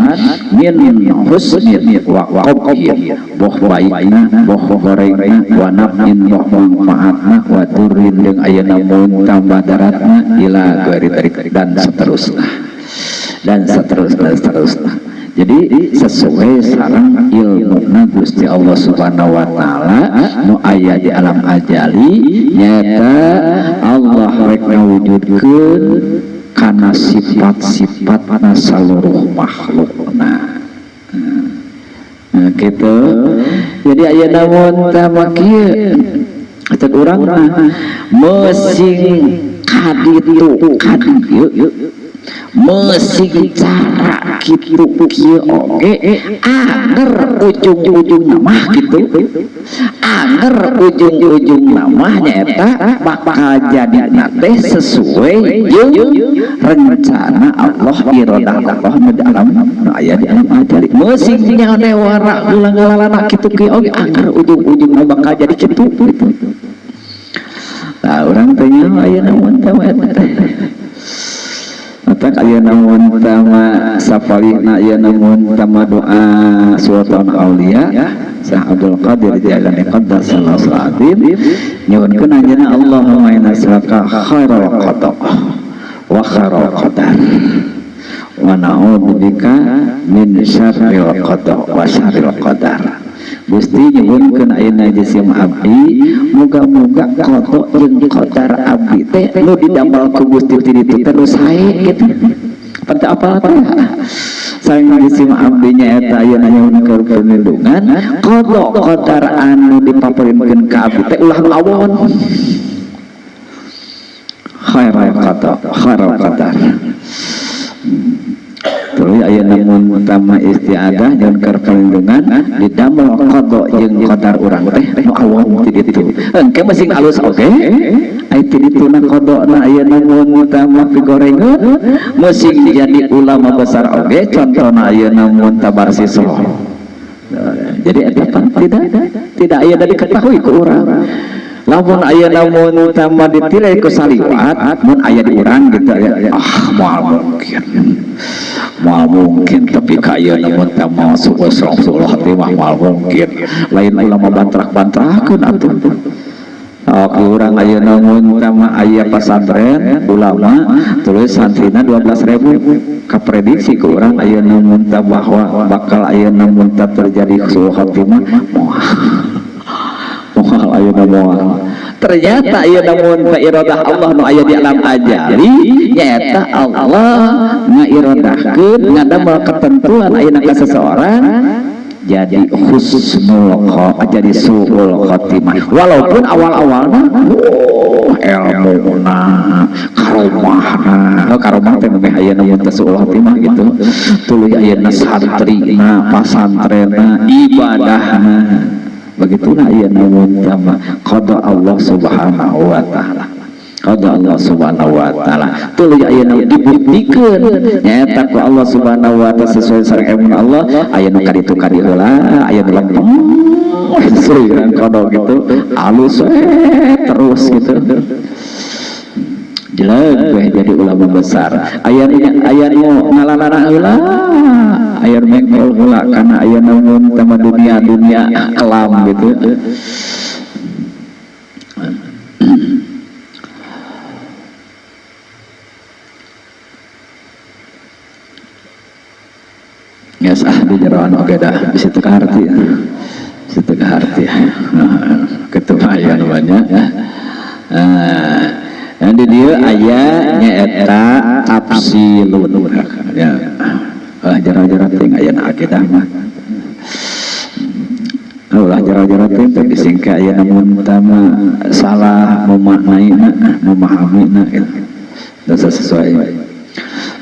min husnin wa qabhin, boh baikna boh gorengna, wa naf'in, boh manfaatna, wa durrin, jeung ayeuna mun tambah daratna, ila ghairi dzalik, dan seterusnya dan seterusnya seterusnya. Jadi sesuai sareng ilmu Gusti Allah Subhanahu wa Ta'ala nu aya di alam ajali, nyata Allah rek ngawujudkeun kana sifat-sifatna seluruh makhlukna. Nah, gitu. Jadi aya namun tah kieu cek urang mah, mesing kaditu kadieu, mesing cara kitu kieu oge, anger ujung-ujung mah gitu, anger ujung-ujung mah nyaeta bakal jadi teh sesuai jeung rencana Allah, iradah Allah nu di alam, nu aya di alam ajali. Mesing nyawa ulang ngalalana kitu kieu oge, anger ujung-ujung mah bakal jadi kitu gitu. Nah, urang teh nyaho aya naon teh eta teh. Matak aya namun tama sapalihna, aya namun tama doa Sultan Aulia Syekh Abdul Qadir Jailani qaddasallahu azim, nyuhunkeun anjeunna, Allahumma inna nas'aluka khairal qada wa khairal qadar wa na'udzubika min syarril qada wa syarril qadar. Gusti, nyuhunkeun ayeuna jisim abdi, muga-muga qada jeung qadar abdi teh nu didamel ku Gusti ti ditu teh nu sae kitu. Pada apa teh saing jisim abdi nya eta ayeuna nyuhunkeun perlindungan, qada qadar anu dipaparinkeun ka abdi teh ulah nu awon, khairal qada khairal qadar. Tuluy aya namun utama istiadah jeung perlindungan, didamel qada jeung qadar urang teh nu awon ti ditu. Engke masing alus oge aya ti dituna qadana, aya namun utama pigorengeun, masing jadi ulama besar oge, contohna aya namun tabarsiso. Jadi eta pan tidak tidak aya diketahui ku urang. Lamun aya namun utama ditilai ku saliwat, mun aya di urang gitu ya, ah, moal mungkin, moal mungkin, tapi kaya namun tama suul khotimah moal mungkin, lain ulama bantrak-bantrakeun atuh. Oh, urang aya namun tama aya pasantren ulama terus santrina 12.000, kaprediksi ku urang aya namun bahwa bakal aya namun terjadi suul khotimah, moal moal ayeuna moal. Ternyata ieu namun iradah Allah nu aya di alam ajali, nyaeta Allah ngairadahkeun, ngadamel ketentuan ayeuna ka seseorang jadi husnul jadi suul khotimah, walaupun awal-awalna oh ilmuna, karomahna, karomah teh memeh ayeuna mun teh suul khotimah gitu, tuluy ayeuna santrina, pasantrenna, ibadahna. Begitulah ia namun tama qada Allah Subhanahu wa Ta'ala, qada Allah Subhanahu wa Ta'ala. Tuluy ayeuna dibuktikeun nyaeta ku Allah Subhanahu wa Ta'ala sesuai sareng ilmu Allah, aya nu kaditu kadi heula, aya nu lempeng sesuai dengan qada gitu, alus terus gitu. Jelek we jadi ulama besar. Aya aya nu ngalalana heula, aya nu mengkol heula kana aya namun tama dunia dunia kelam gitu. Geus ah di jeroan oge dah bisa teu kaharti. Bisa teu kaharti. Kitu aya nu banyak. Nah, di dieu aya nyaeta tafsilun ya. Jero-jero teuing aya na akidah mah. Ulah jero-jero teuing teh disingka aya namun tama salah memaknaina, memahamina gitu. Dosa sesuai.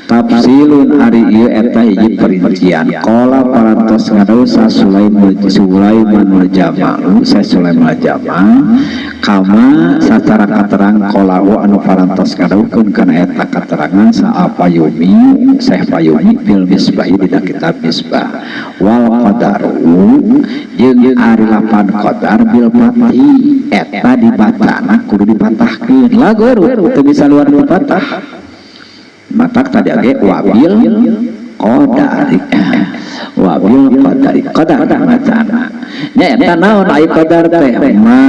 Tafsilun ari ieu eta hiji perincian. Qala parantos ngadau sa Sulaimanul Jamal, sa Sulaimanul Jamal kama sacara katerang qalahu anu parantos ngadaukeun kana eta katerangan sa Al-Fayumi, Syekh Fayumi fil Misbah dina kitab Misbah. Wal qadaru jeung ari lapan qadar bil fathi eta dibacana kudu dipatahkeun. Lagur teu bisa luar dipatah. Matak tadi age wabil qadari, wabil qadari, qadar macana nya eta naon ai qadar teh ma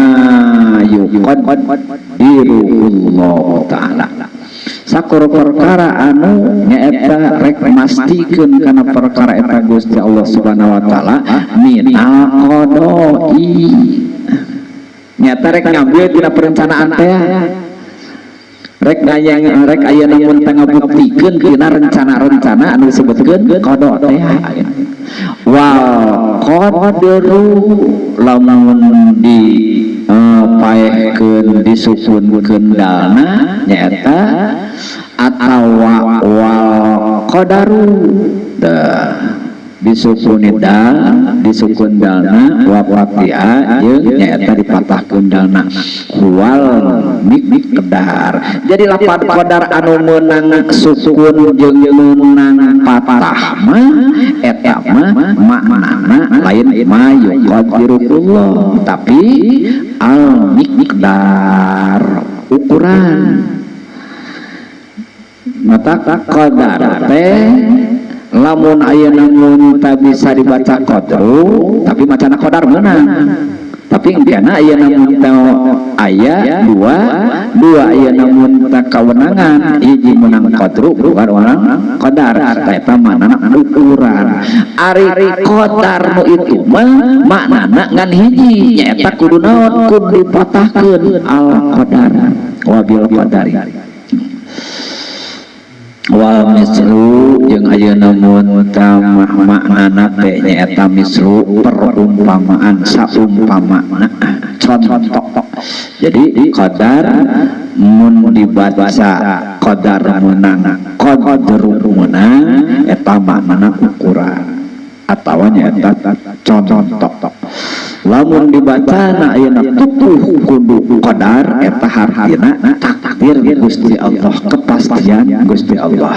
yuqaddirullah taala sakur perkara anu nyaeta rek mastikeun kana perkara eta Gusti Allah Subhanahu wa taala minal qadai nyata rek ngambil tina perencanaan teh rek ngayang rek aya namun tengah buktikeun dina rencana-rencana anu disebutkeun qada teh wal qadru lamun di paehkeun disukunkeun dalna nyaeta atawa wal qadaru da disukuni dal disukun dalna wa fatiha jeung nyaeta dipatahkeun dalna wal miqdar. Jadi lapan qadar anu meunang sukun jeung meunang patah mah eta mah maknana lain ma yuqaddirullah tapi al miqdar ukuran. Mata qadar teh lamun ayeuna mun ta bisa dibaca qadru tapi macana qadar meunang tapi engkana ayeuna mun ta aya dua ayeuna mun ta kawenangan hiji meunang qadru bukan orang qadar eta maknana ukuran. Ari qadar nu itu mah maknana ngan hiji nyaeta kudu naon kudu dipatahkeun al qadar wabil qadari wal mislu jeung ayeuna mun tamah maknana teh nyaeta mislu perumpamaan saumpamana contoh. Jadi qadar mun dibaca qadar meunang qadru meunang eta maknana ukuran atawa nyaeta contoh. Lamun dibacana ayeuna tutuh kudu qadar eta hartina takdir Gusti Allah, kepastian Gusti Allah.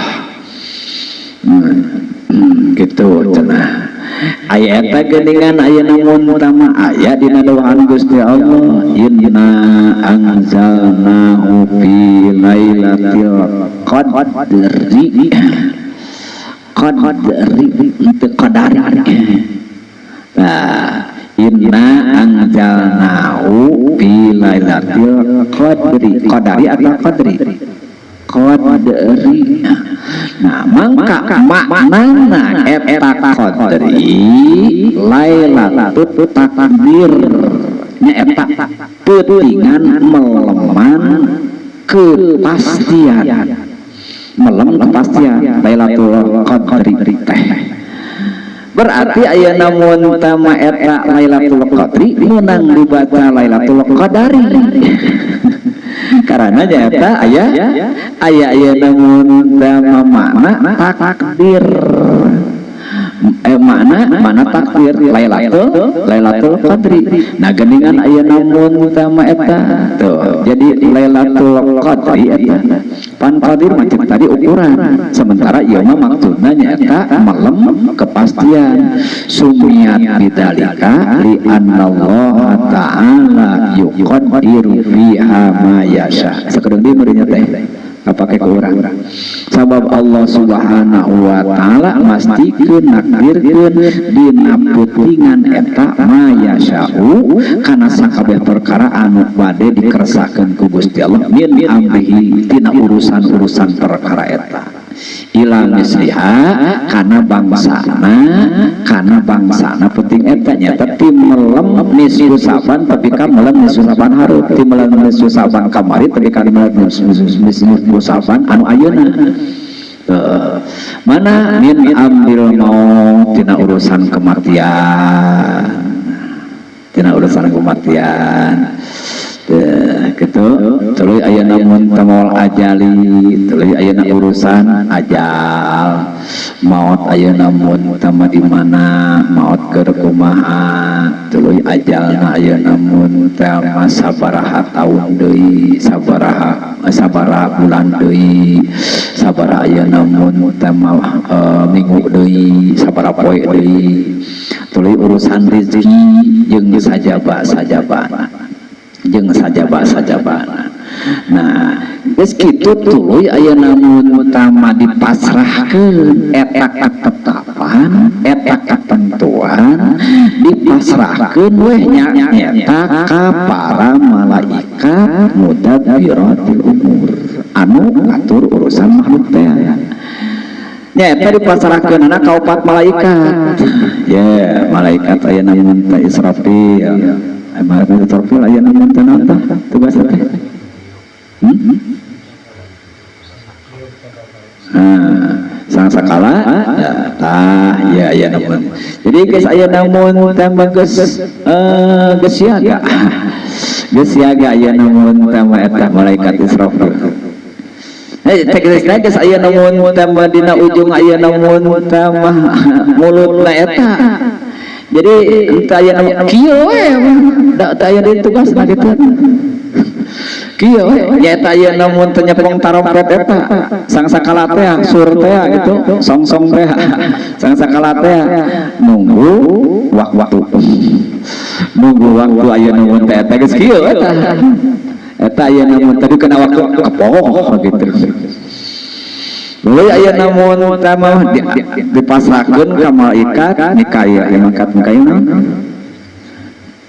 Gitu cenah. Aya eta geuningan ayeuna mun tama aya dina doaan Gusti Allah, inna anzalnahu fi lailatul qadri. Qadri teu qadar. Nah, inna anzalnahu fi lailatul qadri. Qadari atau qadri? Qadri. Nah, mangka maknana eta qadri lailatut takdir nyaeta peutingan meleman kepastian. Melem kepastian Lailatul Qadri teh. Berarti aya namun tama eta Lailatul Qadri meunang dibaca Lailatul Qadari. Karena nyata aya aya aya namun tama makna takdir. Makna mana takdir Lailatul Qadri. Nah geuningan aya namun tama eta tuh. Jadi Lailatul Qadri eta pan qadir macam tadi ukuran, sementara ieu mah maksudna nyaeta melem kepastian. Sumiat bidzalika li annallaha ta'ala yuqaddiru fiha ma yasha. Sakedeung deui meureun teh Kapake ku urang, sabab Allah Subhanahu wa Ta'ala mastikeun nakdirkeun dina peutingan eta ma yasya'u kana sakabeh perkara anu bade dikersakeun ku Gusti Allah min amrihi tina urusan-urusan perkara eta ila misliha kana bangsana penting eta, nyata ti melem nisfu Saban tapi ka melem nisfu Saban hareup, ti melem nisfu Saban kamari tapi ka melem nisfu Saban anu ayeuna. Mana min amril maut, tina urusan kematian, tina urusan kematian. Gitu, tuluy aya namun tamawal ajali, tuluy aya urusan ajal maut, aya namun tama di mana maut, keur kumaha, tuluy ajalna aya namun tama sabaraha taun deui, sabaraha sabaraha bulan deui, sabaraha aya namun tama minggu deui, sabaraha poe deui, tuluy urusan rezeki jeung sajaba sajabana, jeung sajaba sajabana. Nah, geus kitu tuluy aya namun utama dipasrahkeun eta ketetapan, eta ketentuan dipasrahkeun weh nya nyata ka para malaikat mudabbiratil umur anu ngatur urusan makhluk teh, nyata dipasrahkeun anak ka opat malaikat ya. Yeah, malaikat aya namun teh Israfil. Malaikat Israfil aya namun teh naon tah tugasna teh? Nah, sang sakala ya, tah ya ya namun jadi geus aya namun tambah geus geus siaga, geus siaga aya namun tambah eta malaikat Israfil. Eh, teh geus geus aya namun tambah dina ujung aya namun tambah mulutna eta. Jadi entah aya namun kieu we da teu aya deui tugasna kitu. Kieu we nyaeta aya namun teu nyepeng tarompet eta sang sakala teh, sur teh gitu, song-song teh, sang sakala teh nunggu waktu, nunggu waktu aya namun teh eta geus kieu eta eta aya namun tadi kena waktu kepoh gitu. Lalu aya namun tama dipasrahkeun ka malaikat Mikail, ya malaikat Mikail naon?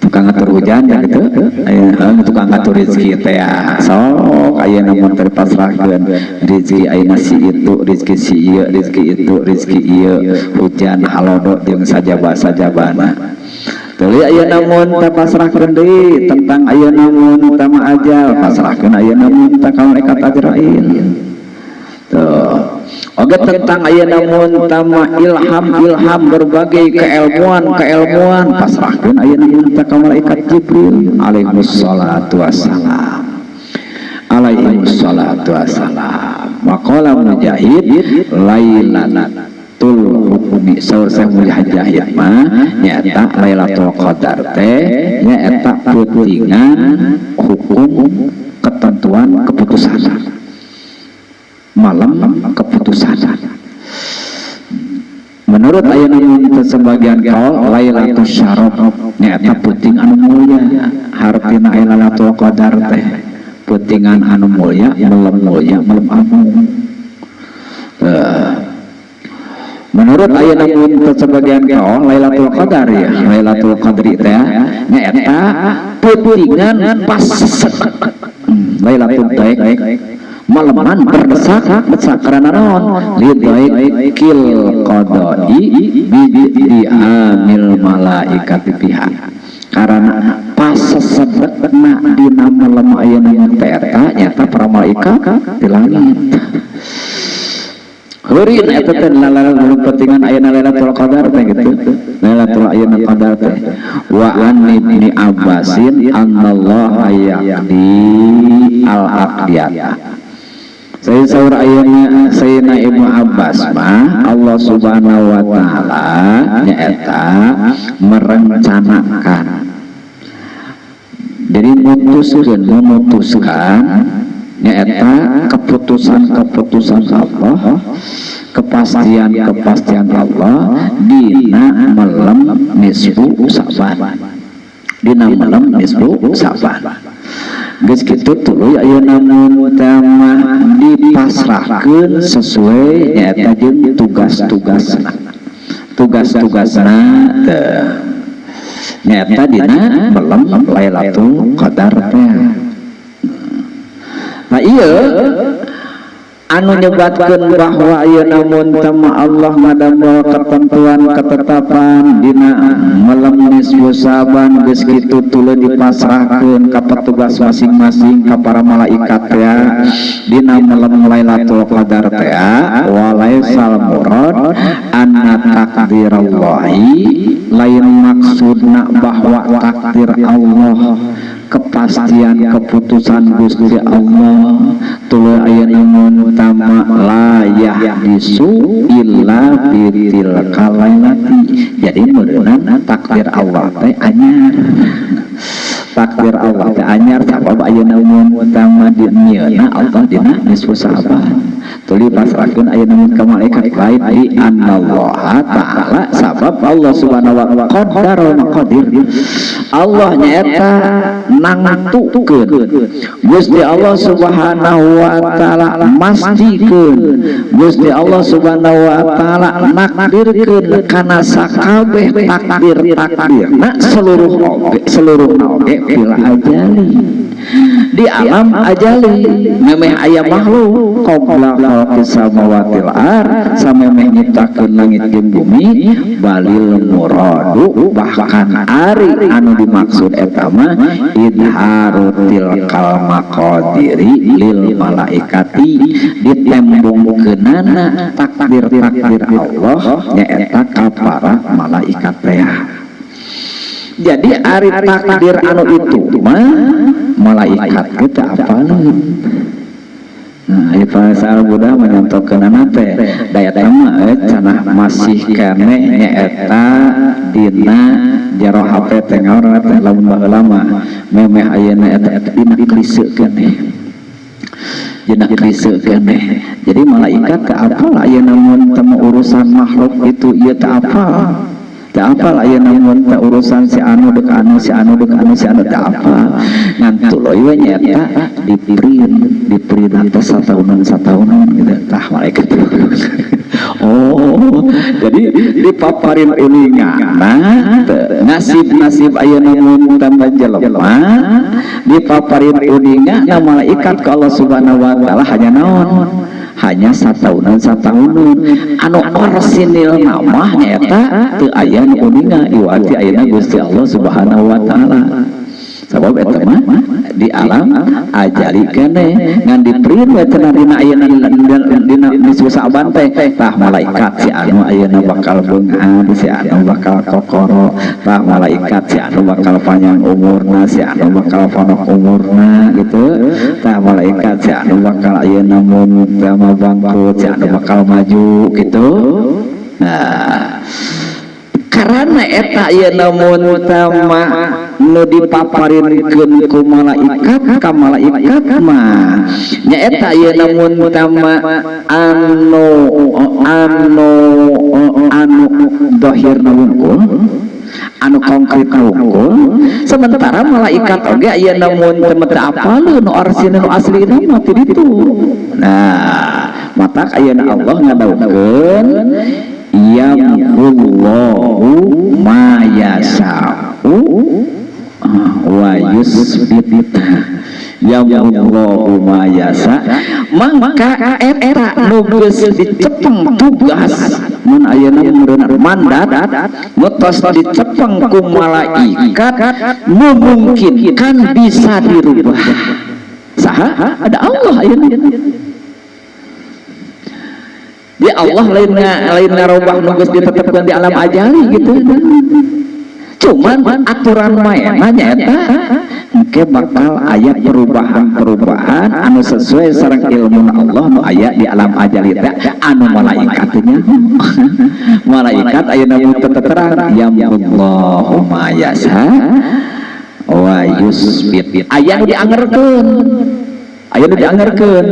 Tukang ngatur hujan ya gitu. Aya tukang ngatur rezeki teh ya. Sok aya namun teh dipasrahkeun rezeki ayeuna si itu, rezeki si ieu, rezeki itu, rezeki ieu, hujan halodo jeung sajaba-sajabana. Tuluy aya namun teh pasrahkeun deui tentang aya namun tama ajal, pasrahkeun aya namun teh ka malaikat Azrail. Tuh. Oke, tentang aya namun tama ilham ilham berbagai keilmuan keilmuan, pasrahkeun aya namun teh ka malaikat Jibril alaihi salatu wassalam, alaihi salatu wassalam. Waqala Mujahid lailatul hukmi, saur Syekh Mujahid mah nyaeta Lailatul Qadar teh nyaeta peutingan hukum, ketentuan, keputusan, malam keputusan. Menurut ayat ini sebagian kaul Lailatul Syaraf nyaeta peuting anu mulia, hartina Lailatul Qadar teh peutingan anu mulia, melem mulia, melem agung. Menurut ayat namun sebagian kaul Lailatul Qadar ya, Lailatul Qadri teh nyaeta peutingan pas Lailatul Daik, maleman berdesak desak karena naon lidhaikil qada'i bi amil malaikati fiha, karena pas sesedekna dina malam ayeuna teh eta nyata para malaikat di langit. Heurin eta teh lalala pentingan ayeuna Lailatul Qadar teh gitu. Lailatul ayeuna Qadar teh. Wa an Ibni Abbasin annallaha yaqdi al aqdiyata. Saya saur ayeuna Sayyidina Ibnu Abbas mah Allah Subhanahu wa Taala nyaeta merencanakan. Jadi memutuskan, memutuskan nyaeta keputusan-keputusan Allah, kepastian-kepastian Allah dina malam nisfu Sa'ban. Dina malam nisfu Sa'ban. Geus kitu tuluy ayeuna mun mah dipasrahkeun sesuai nyaeta jeung tugas-tugasna. Tugas-tugasna teh nyaeta dina melem Lailatul Qadar teh. Nah, iya anu nyebatkeun bahwa ayeuna mun mah Allah ngadamel ketentuan ketetapan dina melem nisfu Syaban, geus kitu tuluy dipasrahkeun ka petugas masing-masing, ka para malaikat ya, dina melem Lailatul Qadar teh. Walaisal murad anna takdirallahi, lain maksudna bahwa takdir Allah, kepastian keputusan Gusti Allah tuluy ayeuna mun tama la yahdisu illa bitilka lailati. Jadi meureunan takdir Allah teh anyar, takdir Allah teh anyar, sabab ayeuna mun tama di Allah dina nisfu Sa'ban tuluy pasrahkeun ayeuna mun ka malaikat. Lain di anallaha ta'ala, sabab Allah Subhanahu wa ta'ala qaddarul maqadir, Allah nyaeta nangtukeun, Gusti Allah Subhanahu wa ta'ala mastikeun, Gusti Allah Subhanahu wa ta'ala nakdirkeun kana sakabeh takdir-takdir na seluruh oge, seluruh oge fil ajali, di alam ajali, memeh aya makhluk, qabla khalqis samawati wal ard, samemeh nyiptakeun langit jeung bumi. Balil muradu, bahkan ari anu dimaksud eta mah idharu tilkal maqadiri lil malaikati, ditembongkeunana takdir-takdir Allah nyaeta ka para malaikat teh. Jadi ari takdir anu itu mah malaikat kita apaleun. Nah, ieu bahasa Buddha menyontokeunana teh da eta mah cenah masih keneh nyaeta dina jero HP teh ngaran teh. Lamun baheula mah memeh ayeuna eta eta dina klise keneh, dina klise keneh. Jadi malaikat teh apal ayeuna mun teu urusan makhluk itu, ieu teh apal, teu apal ayeuna mun teh urusan si anu dek anu, si anu dek anu, si anu teu apal. Ngan tuluy we nyaeta di print, di print teh sataunan sataunan gitu. Tah, malaikat, oh, jadi dipaparin uninga nasib-nasib ayeuna mun tambah jelema, dipaparin uninga na malaikat ke Allah Subhanahu wa taala hanya naon, hanya sataunan sataunan. Anu orsinil nama nyaeta teu aya nu uninga iwati ayeuna Gusti Allah Subhanahu wa taala, sabab eta mah di alam ajali keneh, ngan di print we cenah dina ayeuna dina nisfu Sa'ban teh. Tah, malaikat si anu ayeuna bakal beunghar, si anu bakal kokoro. Tah, malaikat si anu bakal panjang umurna, si anu bakal pondok umurna gitu. Tah, malaikat si anu bakal ayeuna mun teh bangkrut, si anu bakal maju gitu. Nah, karena eta ieu mun tama nu dipaparinkeun ku malaikat ka malaikat mah nyaeta ieu mun tama anu dohirna wungkul, anu konkret wungkul. Sementara malaikat oge ayeuna mun teu apaleun nu arsina, nu aslina mah ti ditu. Nah, matak ayeuna Allah ngadawuhkeun yamhullahu ma yasa'u wa yusbit, yamhullahu ma yasa. Mangka eta nu geus dicepeng tugas, mun ayeuna meureun mandat nu tos dicepeng ku malaikat, memungkinkan bisa dirubah saha? Ada Allah ayeuna. Di Allah lain lain ngarobah nu geus ditetapkeun di alam ajali gitu, cuman aturan mainnya nyaeta engke bakal aya perubahan-perubahan anu sesuai sareng ilmu Allah nu aya di alam ajali teh, anu malaikat nya. Malaikat ayeuna mun teu terang, yamhullahu ma yasa wa yusbit. Aya nu diangerkeun, aya nu diangerkeun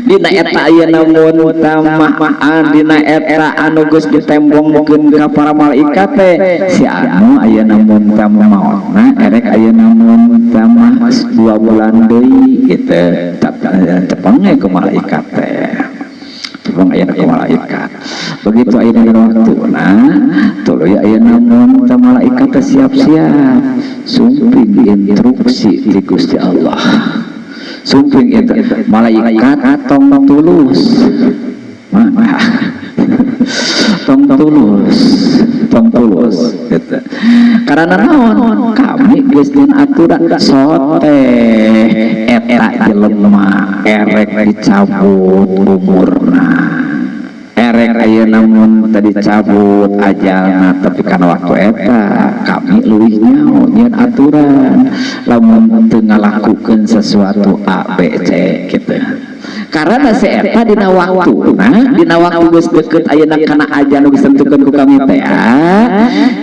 dina eta ayeuna mun tamaan dina eta anu geus ditembongkeun ka para malaikat teh, si anu ayeuna mun tama maotna erek ayeuna mun. mah 2 bulan deui gitu. Cepeng ku malaikat teh, cepeng aya ku malaikat. Begitu aya dina waktuna, tuluy aya mun teh malaikat teh siap-siap sumping instruksi ti Gusti Allah. Sumping itu malaikat tong tulus, mana tong tulus, tong tulus gitu. Karena naon? Kami geus aturan soteh eta jelema erek dicabut umurna, erek ayeuna mun tadi cabut ajalna, tapi kana waktu eta kami leuwih nyaho nyieun aturan lamun teu ngalakukeun sesuatu A B C gitu. Karena si eta dina waktu, nah, dina waktu geus deket ayeuna kana ajal nu geus ditentukeun ku kami teh,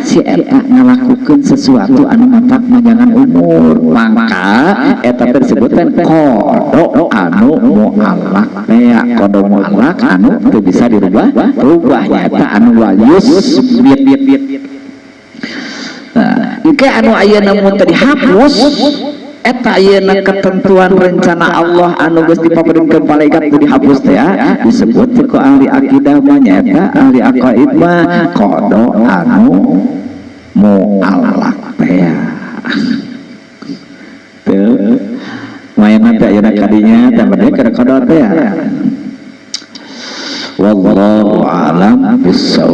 si eta ngalakukeun sesuatu anu matak manjangan umur, maka eta teh disebutkan qodho anu muallaq teh, qodho muallaq anu teu bisa dirubah rubah, nyaeta anu wayusbit. Nah, engke anu ayeuna mun teu dihapus eta ayeuna ketentuan rencana Allah anu geus dipaparikeun malaikat teu dihapus teh ya, disebut ku ahli akidah mah, nyaeta ahli aqaid mah, qodho anu muallaq teh. Tuh main teh ayeuna kadinya teh bade keur qodho teh ya. Wallahu a'lam bissawab.